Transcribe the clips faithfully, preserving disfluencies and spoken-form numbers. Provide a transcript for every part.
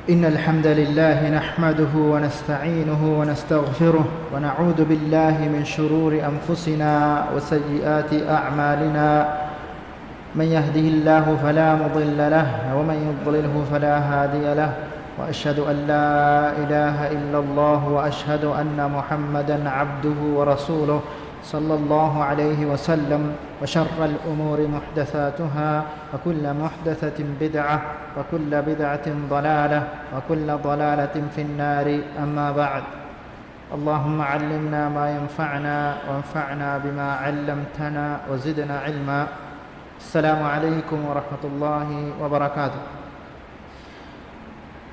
إن الحمد لله نحمده ونستعينه ونستغفره، ونعوذ بالله من شرور أنفسنا وسيئات أعمالنا. من يهده الله فلا مضل له، ومن يضلله فلا هادي له. وأشهد أن لا إله إلا الله، وأشهد أن محمدا عبده ورسوله، صلى الله عليه وسلم. وشر الأمور محدثاتها، وكل محدثة بدعة، وكل بدعة ضلالة، وكل ضلالة في النار. أما بعد. اللهم علمنا ما ينفعنا، وانفعنا بما علمتنا، وزدنا علما. السلام عليكم ورحمة الله وبركاته.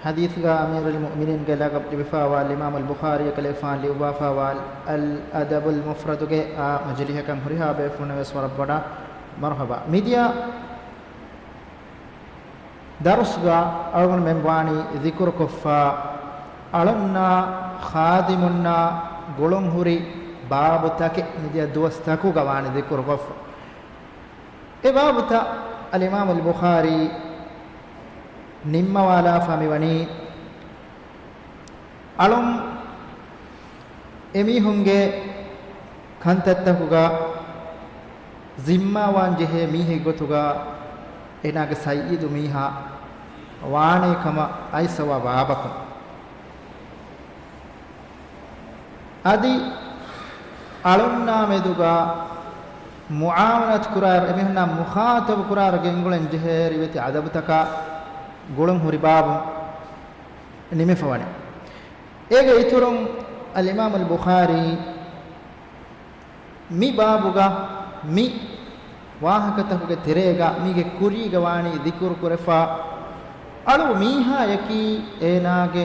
ޙަދީޘްގަ އަމީރުލް މުއުމިނީންގެ ލަޤަބު ލިބިފައިވާ އިމާމުލް ބުޚާރީ ކަލޭފާން ލިޔުއްވާފައިވާ އަލް އަދަބުލް މުފްރަދުގެ އާ މަޖިލީހަކަށް ހުރިހާ ބޭފުޅުންނަށް ވެސް ވަރަށް ބޮޑަށް މަރުޙަބާ. މިދިޔަ ދަރުސްގަ އަޅުގަނޑުމެން ވާނީ ޛިކުރުކޮށްފަ، އަޅުންނާ ޚާދިމުންނާ ގުޅުން ހުރި ބާބުތަކެއް މިދިޔަ ދުވަސްތަކުގަ ވާނީ ޛިކުރުކޮށްފަ. އެ ބާބުތައް އަލްއިމާމުލް ބުޚާރީ ނިންމަވާލާފަ މިވަނީ، އަޅުން އެމީހުންގެ ކަންތައްތަކުގަ ޒިންމާވާން ޖެހޭ މީހެއް ގޮތުގަ އޭނާގެ ސައްޔިދު މީހާ ވާނޭ ކަމަށް އައިސްފައިވާ ބާބަކުން. އަދި އަޅުންނާ މެދުގަ މުޢާމަލާތު ކުރާއިރު، އެމީހުންނާ މުޚާޠަބު ކުރާއިރު ގެންގުޅެން ޖެހޭ ރިވެތި އަދަބުތަކާ ގުޅުން ހުރި ބާބު ނިމިފަވަނީ. އޭގެ އިތުރުން އަލްއިމާމުލް ބުޚާރީ މި ބާބުގަ މި ވާހަކަތަކުގެ ތެރޭގަ މީގެ ކުރީގަ ވާނީ ޛިކުރު ކުރެފަ، އަޅު މީހާޔަކީ އޭނާގެ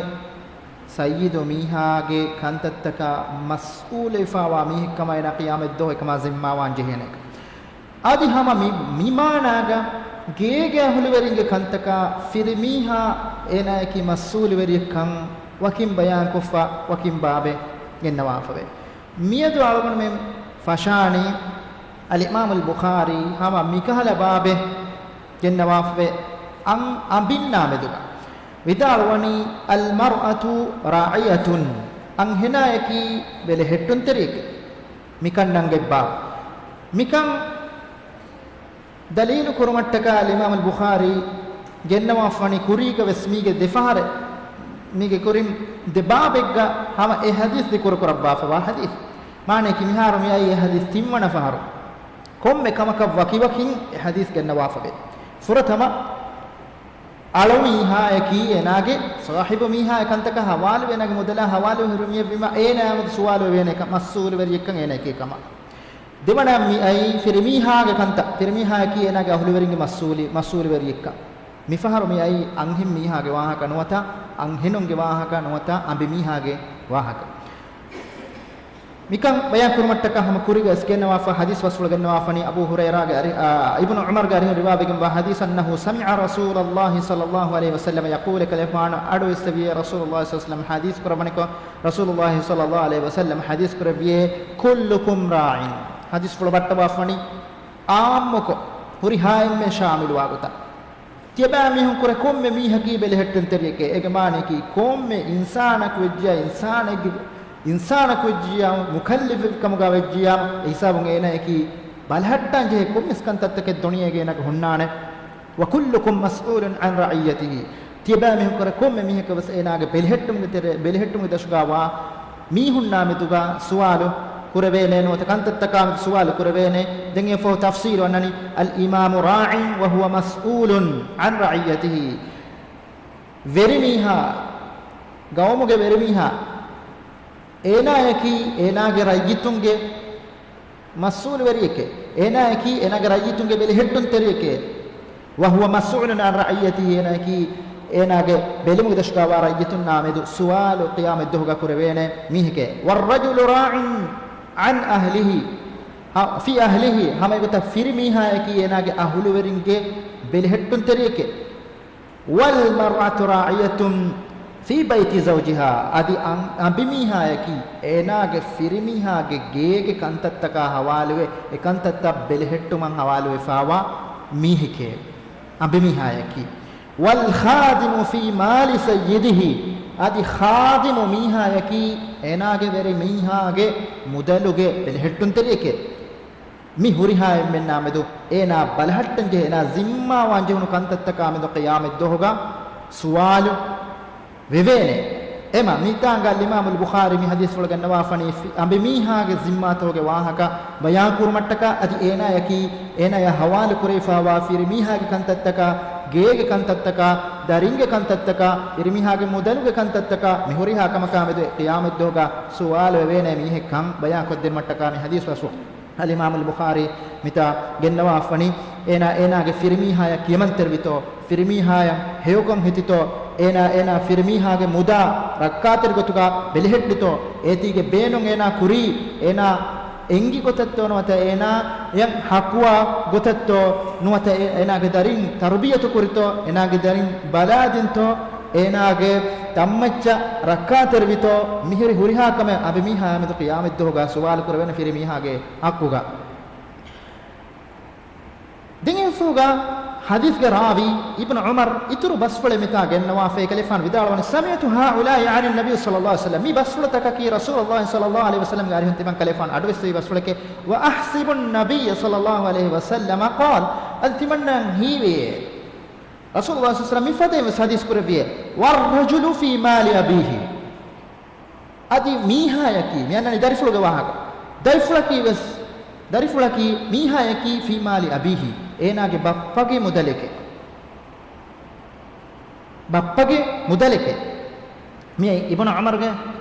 ސައްޔިދު މީހާގެ ކަންތައްތަކަށް މަސްއޫލުވެފައިވާ މީހެއްކަމަށް އޭނާ ޤިޔާމަތްދުވަހު އެކަމާ ޒިންމާވާން ޖެހޭނެ. އަދި ހަމަ މި، މި މާނާގަ ގޭގެ އަހުލުވެރިންގެ ކަންތަކާ ފިރިމީހާ އޭނާޔަކީ މަސްއޫލުވެރިއެއްކަން ވަކިން ބަޔާންކޮށްފަ، ވަކިން ބާބެއް ގެންނަވާފަވޭ. މިއަދު އަޅުގަނޑުމެން ފަށާނީ އަލްއިމާމުލް ބުޚާރީ ހަމަ މިކަހަލަ ބާބެއް ގެންނަވާފަވޭ އަން އަނބިންނާ މެދުގަ. ވިދާޅުވަނީ، المرأة راعية، އަންހެނާޔަކީ ބެލެހެއްޓުންތެރިއެކޭ. މިކަން ނަންގަތްބާ. މިކަން ދަލީލު ކުރުމަށްޓަކާ އަލްއިމާމުލް ބުޚާރީ ގެންނަވާފަވަނީ ކުރީގަ ވެސް މީގެ ދެފަހަރެއް، މީގެ ކުރިން ދެ ބާބެއްގަ ހަމަ އެ ޙަދީޘް ޛިކުރު ކުރައްވާފަވާ ޙަދީޘް. މާނަޔަކީ މިހާރު މިއައީ އެ ޙަދީޘް ތިންވަނަ ފަހަރު. ކޮންމެ ކަމަކަށް ވަކިވަކިން އެ ޙަދީޘް ގެންނަވާފަވޭ. ފުރަތަމަ އަޅު މީހާޔަކީ އޭނާގެ ސާހިބު މީހާ އެ ކަންތަކަށް ހަވާލުވެ، އޭނާގެ މުދަލާ ހަވާލުވެ ހުރި މީހެއްވީމަ، އޭނާ އެމެދު ސުވާލު ވެވޭނެ ކަ-، މަސްއޫލުވެރިއެއްކަން އޭނާޔަކީ ކަމަށް. ދެވަނަ މި އައީ ފިރިމީހާގެ ކަންތައް، ފިރިމީހާޔަކީ އޭނާގެ އަހުލުވެރިންގެ މަސްއޫލި-، މަސްއޫލުވެރިއެއްކަން. މިފަހަރު މި އައީ އަންހެން މީހާގެ ވާހަކަ ނުވަތަ، އަންހެނުންގެ ވާހަކަ ނުވަތަ، އަނބިމީހާގެ ވާހަކަ. މިކަން ބަޔާން ކުރުމަށްޓަކާ ހަމަ ކުރީގަ އިސް ގެންނަވާފަ ޙަދީޘް ބަސްފުޅު ގެންނަވާފަނީ އަބޫ ހުރައިރާގެ އަރި-، އާ، އިބްނު ޢުމަރުގެ އަރިހުން ރިވާވެގެންވާ ޙަދީޘް، أنه سمع رسول الله صلى الله عليه وسلم يقول، ކަލޭފާނު އަޑުއިއްސެވިޔޭ ރަސޫލުﷲ صلى الله عليه وسلم ޙަދީޘް ކުރައްވަނިކޮށް، ރަސޫލުﷲ صلى الله عليه وسلم ޙަދީޘް ކުރެއްވިޔޭ، كلكم راع. ޙަދީޘްފުޅު ބައްޓަވާފަނީ ޢާއްމުކޮށް، ހުރިހާ އެންމެން ޝާމިލުވާ ގޮތަށް. ތިޔަބައިމީހުން ކުރެ ކޮންމެ މީހަކީ ބެލެހެއްޓުންތެރިއެކޭ. އޭގެ މާނަޔަކީ ކޮންމެ އިންސާނަކު ވެއްޖިޔާ، އިންސާނެއްގެ، އިންސާނަކު ވެއްޖިޔާ، މުކައްލަފެއް ކަމުގަ ވެއްޖިޔާ، އެ ހިސާބުން އޭނާޔަކީ ބަލަހައްޓާން ޖެހޭ ކޮންމެސް ކަންތައްތަކެއް ދުނިޔޭގަ އޭނާގެ ހުންނާނެ. وكلكم مسؤول عن رعيته. ތިޔަބައިމީހުން ކުރެ ކޮންމެ މީހަކަށް ވެސް އޭނާގެ ބެލެހެއްޓުމުގެ ތެރެ-، ބެލެހެއްޓުމުގެ ދަށުގަ ވާ މީހުންނާ މެދުގަ ސުވާލު ކުރެވޭނެ ނުވަތަ ކަންތައްތަކާ މެދު ސުވާލު ކުރެވޭނެ. ދެން އެއަށްފަހު ތަފްސީލު އަންނަނީ، المرأة راع وهو مسؤول عن رعيته. ވެރިމީހާ، ގައުމުގެ ވެރިމީހާ، އޭނާޔަކީ އޭނާގެ ރައްޔިތުންގެ މަސްއޫލުވެރިއެކޭ. އޭނާޔަކީ އޭނާގެ ރައްޔިތުންގެ ބެލެހެއްޓުންތެރިއެކޭ. وهو مسؤول عن رعيته، އޭނާޔަކީ އޭނާގެ ބެލުމުގެ ދަށުގަ ވާ ރައްޔިތުންނާ މެދު ސުވާލު ޤިޔާމަތްދުވަހުގަ ކުރެވޭނެ މީހެކޭ. والرجل راع عن أهله، ހަ-، في أهله، ހަމައެގޮތަށް ފިރިމީހާޔަކީ އޭނާގެ އަހުލުވެރިންގެ ބެލެހެއްޓުންތެރިއެކޭ. والمرأة راعية في بيت زوجها، އަދި އަން-، އަނބިމީހާޔަކީ އޭނާގެ ފިރިމީހާގެ ގޭގެ ކަންތައްތަކާ ހަވާލުވެ، އެ ކަންތައްތައް ބެލެހެއްޓުމަށް ހަވާލުވެފައިވާ މީހެކޭ އަނބިމީހާޔަކީ. والخادم في مال سيده، އަދި ޚާދިމު މީހާޔަކީ އޭނާގެ ވެރި މީހާގެ މުދަލުގެ ބެލެހެއްޓުންތެރިއެކޭ. މި ހުރިހާ އެންމެންނާމެދު އޭނާ ބަލަހައްޓަންޖެހޭ، އޭނާ ޒިންމާވާން ޖެހުނު ކަންތައްތަކާމެދު ޤިޔާމަތްދުވަހުގަ ސުވާލު ވެވޭނެ. އެމަ މިތާނގަ އަލްއިމާމުލް ބުޚާރީ މި ޙަދީޘްފުޅު ގަންނަވާފަނީ، ފި-، އަނބިމީހާގެ ޒިންމާތަކުގެ ވާހަކަ ބަޔާންކުރުމަށްޓަކާ، އަދި އޭނާޔަކީ އޭނާޔާ ޙަވާލުކުރެވިފާވާ ފިރިމީހާގެ ކަންތައްތަކާ، ގޭގެ ކަންތައްތަކާ، ދަރިންގެ ކަންތައްތަކާ، ފިރިމީހާގެ މުދަލުގެ ކަންތައްތަކާ، މިހުރިހާ ކަމަކާމެދު ޤިޔާމަތްދުވަހުގަ ސުވާލު ވެވޭނެ މީހެއްކަން ބަޔާންކޮށްދިނުމަށްޓަކާ މި ޙަދީޘް ބަސްފުޅު އަލްއިމާމުލް ބުޚާރީ މިތާ ގެންނަވާފަނީ، އޭނާ އޭނާގެ ފިރިމީހާޔަށް ކިޔަމަންތެރިވިތޯ، ފިރިމީހާޔަށް ހެޔޮކޮށް ހިތިތޯ، އޭނާ އޭނާ ފިރިމީހާގެ މުދާ ރައްކާތެރި ގޮތުގަ ބެލެހެއްޓިތޯ، އޭތީގެ ބޭނުން އޭނާ ކުރީ، އޭނާ އެނގި ގޮތަށްތޯ ނުވަތަ އޭނާޔަށް ހައްޤުވާ ގޮތަށްތޯ ނުވަތަ އޭ-، އޭނާގެ ދަރިން ތަރުބިޔަތު ކުރިތޯ، އޭނާގެ ދަރިން ބަލާދިންތޯ، އޭނާގެ ތަންމައްޗަށް ރައްކާތެރިވިތޯ، މިހުރި ހުރިހާ ކަމެއް އަނބިމީހާ މެދު ޤިޔާމަތްދުވަހުގަ ސުވާލު ކުރެވޭނެ ފިރިމީހާގެ ޙައްޤުގަ. ދެން އެފުގަ ޙަދީޘްގެ ރާވީ އިބްނު ޢުމަރު އިތުރު ބަސްފުޅެއް މިތާ ގެންނަވާފައި، ކަލޭފާނު ވިދާޅުވަނީ، سمعت هؤلاء عن النبي صلى الله عليه وسلم، މި ބަސްފުޅުތަކަކީ ރަސޫލުﷲ ޞައްލަﷲ ޢަލައިހި ވަސައްލަމްގެ އަރިހުން ތިމަން ކަލޭފާނު އަޑުއެއްސެވި ބަސްފުޅެކޭ. وأحسب النبي صلى الله عليه وسلم قال، އަދި ތިމަންނަ ހީވޭ، ރަސޫލުﷲ ޞައްލަﷲ ޢަލައިހި ވަސައްލަމަ މިފަދައިން ވެސް ޙަދީޘް ކުރެއްވިއޭ، والرجل في مال أبيه، އަދި މީހާޔަކީ، މި އަންނަނީ ދަރިފުޅުގެ ވާހަކަ، ދަރިފުޅަކީ ވެސް، ދަރިފުޅަކީ މީހާޔަކީ في مال أبيه، އޭނާގެ ބައްޕަގެ މުދަލެކޭ. ބައްޕަގެ މުދަލެކޭ. މިއީ އިބްނު ޢުމަރުގެ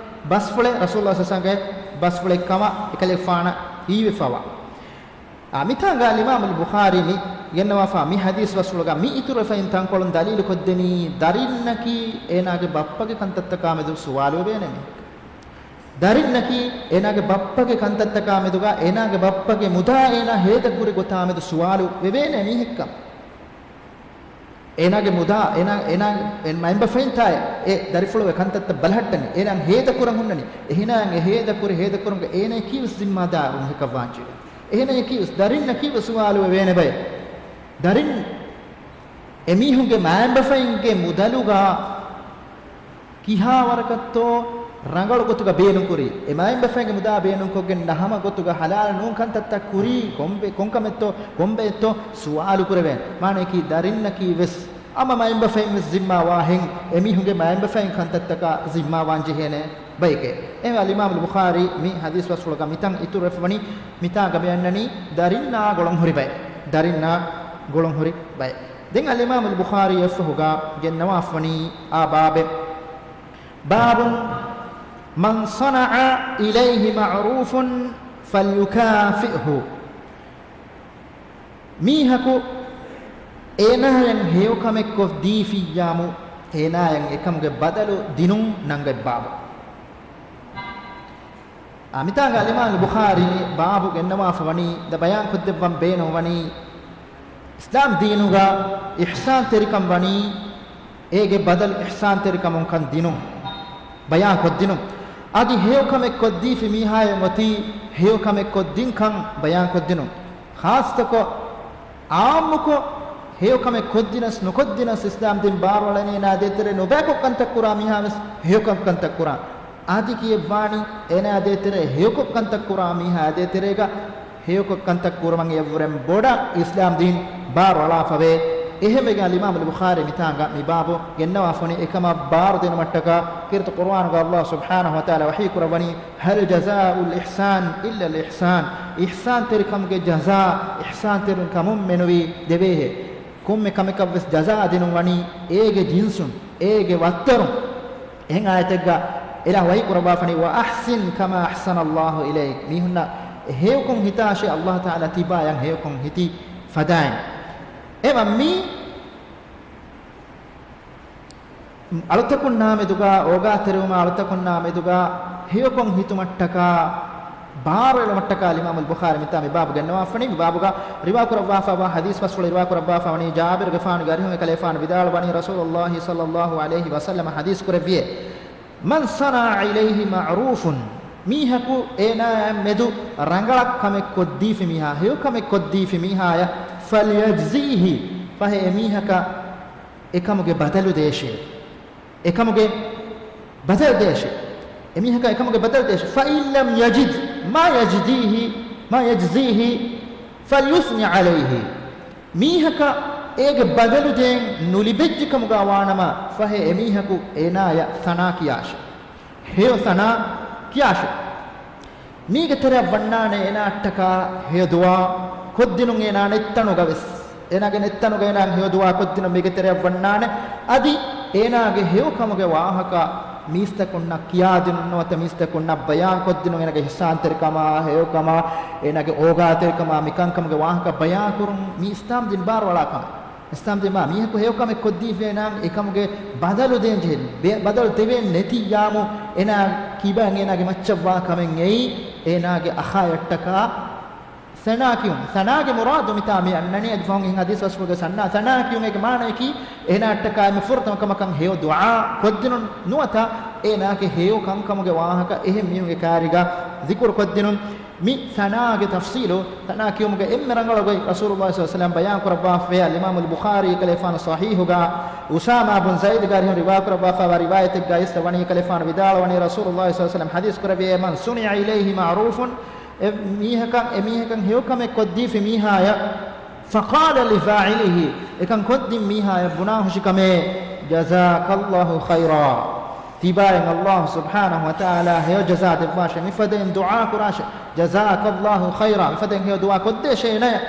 ބަސްފުޅެއް، ރަސޫލުﷲ ޞައްލަﷲ ޢަލައިހި ވަސައްލަމްގެ ބަސްފުޅެއް ކަމަށް އެކަލޭފާނަށް ހީވެފަވާ. އާ، މިތާނގަ އަލްއިމާމުލް ބުޚާރީ މި ގެންނަވާފާ މި ޙަދީޘް ބަސްފުޅުގަ މި އިތުރުވެފައިން ތަންކޮޅުން ދަލީލު ކޮށްދެނީ، ދަރިންނަކީ އޭނާގެ ބައްޕަގެ ކަންތައްތަކާ މެދު ސުވާލު ވެވޭނެ މީހެއް. ދަރިންނަކީ އޭނާގެ ބައްޕަގެ ކަންތައްތަކާ މެދުގަ އޭނާގެ ބައްޕަގެ މުދާ އޭނާ ހޭދަކުރި ގޮތާ މެދު ސުވާލު ވެވޭނެ މީހެއްކަން. އޭނާގެ މުދާ، އޭނާ، އޭނާ، އެ މައިންބަފައިންތާއޭ އެ ދަރިފުޅުގެ ކަންތައްތައް ބަލަހައްޓަނީ. އޭނާ ހޭދަކުރަން ހުންނަނީ. އެހެނާ އެ ހޭދަކުރި، ހޭދަކުރުމުގެ އޭނައަކީ ވެސް ޒިންމާދާރު މީހަކަށް ވާންޖެހޭ. އެހެނަޔަކީ ވެސް ދަރިންނަކީ ވެސް ސުވާލު ވެވޭނެ ބައެއް. ދަރިން އެމީހުންގެ މައިންބަފައިންގެ މުދަލުގަ ކިހާވަރަކަށްތޯ ރަނގަޅު ގޮތުގަ ބޭނުންކުރީ؟ އެ މައިންބަފައިންގެ މުދާ ބޭނުންކޮށްގެން ނަހަމަ ގޮތުގަ ޙަލާލު ނޫން ކަންތައްތައް ކުރީ ކޮންބެ-، ކޮންކަމެއްތޯ، ކޮންބައެއްތޯ ސުވާލު ކުރެވޭނެ. މާނަޔަކީ ދަރިންނަކީ ވެސް ހަމަ މައިންބަފައިން ވެސް ޒިންމާވާހެން، އެމީހުންގެ މައިންބަފައިން ކަންތައްތަކާ ޒިންމާވާން ޖެހޭނެ ބަޔެކޭ. އެހެންވެ އަލްއިމާމުލް ބުޚާރީ މި ޙަދީޘް ބަސްފުޅުގަ މިތަން އިތުރުވެފަވަނީ، މިތާގަ މި އަންނަނީ ދަރިންނާ ގުޅުންހުރި ބައެއް. ދަރިންނާ ގުޅުންހުރި ބައެއް. ދެން އަލްއިމާމުލް ބުޚާރީ އެއަށްފަހުގަ ގެންނަވާފަވަނީ އާ ބާބެއް. باب من صنع إليه معروفا فليكافئه. މީހަކު އޭނާޔަށް ހެޔޮކަމެއްކޮށް ދީފިއްޔާމު، އޭނާޔަށް އެކަމުގެ ބަދަލު ދިނުން ނަންގަތް ބާބު. އާ، މިތާގަ އަލްއިމާމު ބުޚާރީ ބާބު ގެންނަވާފަ ވަނީ، ދަ ބަޔާންކޮށްދެއްވަން ބޭނުން ވަނީ، އިސްލާމް ދީނުގަ އިޙްސާންތެރިކަން ވަނީ، އޭގެ ބަދަލު އިޙްސާންތެރިކަމުން ކަން ދިނުން، ބަޔާންކޮށްދިނުން. އަދި ހެޔޮކަމެއް ކޮށްދީފި މީހާޔަށް އޮތީ ހެޔޮކަމެއް ކޮށްދިން ކަން ބަޔާންކޮށްދިނުން. ޚާއްޞަކޮށް، ޢާއްމުކޮށް، ހެޔޮކަމެއް ކޮށްދިނަސް ނުކޮށްދިނަސް އިސްލާމް ދީން ބާރުއަޅަނީ އޭނާ ދޭތެރޭ ނުބައިކޮށް ކަންތައް ކުރާ މީހާ ވެސް ހެޔޮކަން ކަންތައް ކުރާ. އަދި ކިޔެއްވާނީ އޭނާ ދޭތެރޭ ހެޔޮކޮށް ކަންތައް ކުރާ މީހާ ދޭތެރޭގަ ހެޔޮކޮށް ކަންތައް ކުރުމަށް އެއަށްވުރެން ބޮޑަށް އިސްލާމް ދީން ބާރު އަޅާފަވޭ. އެހެންވެގެން އަލްއިމާމުލް ބުޚާރީ މިތާނގަ މި ބާބު ގެންނަވާފަވަނީ އެކަމަށް ބާރު ދިނުމަށްޓަކާ. ކީރިތި ޤުރުއާނުގަ ﷲ ސުބްޙާނަހޫ ވަތަޢާލާ ވަޙީ ކުރައްވަނީ، هل جزاء الإحسان إلا الإحسان. އިޙްސާންތެރިކަމުގެ ޖަޒާ، އިޙްސާންތެރިކަމުން މެނުވީ ދެވޭހޭ. ކޮންމެ ކަމެކަށްވެސް ޖަޒާ ދިނުން ވަނީ އޭގެ ޖިންސުން، އޭގެ ވައްތަރުން. އެހެން އާޔަތެއްގަ އިލާހު ވަޙީ ކުރައްވާފަނީ، وأحسن كما أحسن الله إليك. މީހުންނަށް ހެޔޮކޮށް ހިތާށޭ ﷲ ތަޢާލާ ތިބާޔަށް ހެޔޮކޮށް ހިތި ފަދައިން. އެމަ މީ އަޅުތަކުންނާ މެދުގަ އޯގާތެރިވުމާ އަޅުތަކުންނާ މެދުގަ ހެޔޮކޮށް ހިތުމަށްޓަކާ ބާރުއެޅުމަށްޓަކާ އަލްއިމާމުލް ބުޚާރީ މިތާ މި ބާބު ގެންނަވާފަނީ. މި ބާބުގަ ރިވާ ކުރައްވާފަވާ ޙަދީޘް ބަސްފުޅު ރިވާ ކުރައްވާފަވަނީ ޖާބިރުގެފާނުގެ އަރިހުން އެކަލޭފާނު ވިދާޅުވަނީ ރަސޫލުﷲ ޞައްލަﷲ ޢަލައިހި ވަސައްލަމަ ޙަދީޘް ކުރެއްވިއޭ، من صنع إليه معروفا، މީހަކު އޭނާއާ މެދު ރަނގަޅަށް ކަމެއް ކޮށްދީފި މީހާ، ހެޔޮކަމެއް ކޮށްދީފި މީހާޔަށް، فليجزه، ފަހެ އެމީހަކަށް އެކަމުގެ ބަދަލު ދޭށޭ. އެކަމުގެ ބަދަލު ދޭށޭ. އެމީހަކަށް އެކަމުގެ ބަދަލު ދޭށޭ. فإن لم يجد ما يجديه، ما يجزيه فليثن عليه. މީހަކަށް އޭގެ ބަދަލު ދޭން ނުލިބެއްޖެ ކަމުގަ ވާނަމަ، ފަހެ އެމީހަކު އޭނާޔަށް ސަނާ ކިޔާށޭ. ހެޔޮ ސަނާ ކިޔާށޭ. މީގެ ތެރެއަށް ވަންނާނެ އޭނާއަށްޓަކާ ހެޔޮ ދުޢާ ކޮށްދިނުން އޭނާ ނެތްތަނުގަ ވެސް. އޭނާގެ ނެތްތަނުގަ އޭނާ ހެޔޮ ދުޢާ ކޮށްދިނުން މީގެ ތެރެއަށް ވަންނާނެ. އަދި އޭނާގެ ހެޔޮކަމުގެ ވާހަކަ މީސްތަކުންނަށް ކިޔާދިނުން ނުވަތަ މީސްތަކުންނަށް ބަޔާން ކޮށްދިނުން އޭނާގެ އިޙްސާންތެރިކަމާ، ހެޔޮކަމާ، އޭނާގެ އޯގާތެރިކަމާ، މިކަންކަމުގެ ވާހަކަ ބަޔާން ކުރުން މީ އިސްލާމް ދީން ބާރުއަޅާ ކަމެއް. އިސްލާމް ދީން މާ މީހަކު ހެޔޮކަމެއް ކޮށްދީފިއޭ ނާން އެކަމުގެ ބަދަލު ދޭން ޖެހެން. ބެ-، ބަދަލު ދެވޭން ނެތިއްޔާމު އޭނާ ކިބައިން އޭނާގެ މައްޗަށްވާ ކަމެއް އެއީ އޭނާގެ އަޚާޔަށްޓަކާ ސަނާ ކިޔުން. ސަނާގެ މުރާދު މިތާ މި އަންނަނީ އަދި ފަހުން އިން ޙަދީޘް ބަސްފުޅުގެ ސަނާ، ސަނާ ކިޔުމޭގެ މާނަޔަކީ އޭނާއަށްޓަކާ އެންމެ ފުރަތަމަ ކަމަކަށް ހެޔޮ ދުޢާ ކޮށްދިނުން ނުވަތަ އޭނާގެ ހެޔޮ ކަންކަމުގެ ވާހަކަ އެހެން މީހުންގެ ކާރިގަ ޒިކުރު ކޮށްދިނުން. މި ސަނާގެ ތަފްޞީލު، ސަނާ ކިޔުމުގެ އެންމެ ރަނގަޅު ގޮތް ރަސޫލުﷲ ޞައްލަﷲ ޢަލައިހި ވަސައްލަމް ބަޔާން ކުރައްވާފައި އަލްއިމާމު އަލްބުޚާރީ ކަލޭފާނު ޞަޙީޙުގަ އުސާމާ ބުން ޒައިދުގެ އަރިހުން ރިވާ ކުރައްވާފައިވާ ރިވާޔަތެއްގަ އިސް ވަނީ ކަލޭފާނު ވިދާޅުވަނީ ރަސޫލުﷲ ޞައްލަﷲ ޢަލައިހި ވަސައްލަމް ޙަދީޘް ކުރެއްވިއޭ، مَنْ صُنِعَ إِلَيْهِ مَعْرُوفٌ، އެ މީހަކަށް، އެ މީހަކަށް ހެޔޮކަމެއް ކޮށްދީފި މީހާޔަށް، فَقَالَ لِفَاعِلِهِ، އެކަން ކޮށްދިން މީހާޔަށް ބުނާހުށިކަމޭ، جَزَاكَ اللهُ خَيْرًا، ތިބާއިން ﷲ ސުބްޙާނަހު ވަތަޢާލާ ހެޔޮ ޖަޒާ ދެއްވާށޭ، މިފަދައިން ދުޢާ ކުރާށޭ، جَزَاكَ اللهُ خَيْرًا، މިފަދައިން ހެޔޮ ދުޢާ ކޮށްދޭށޭ އޭނާޔަށް.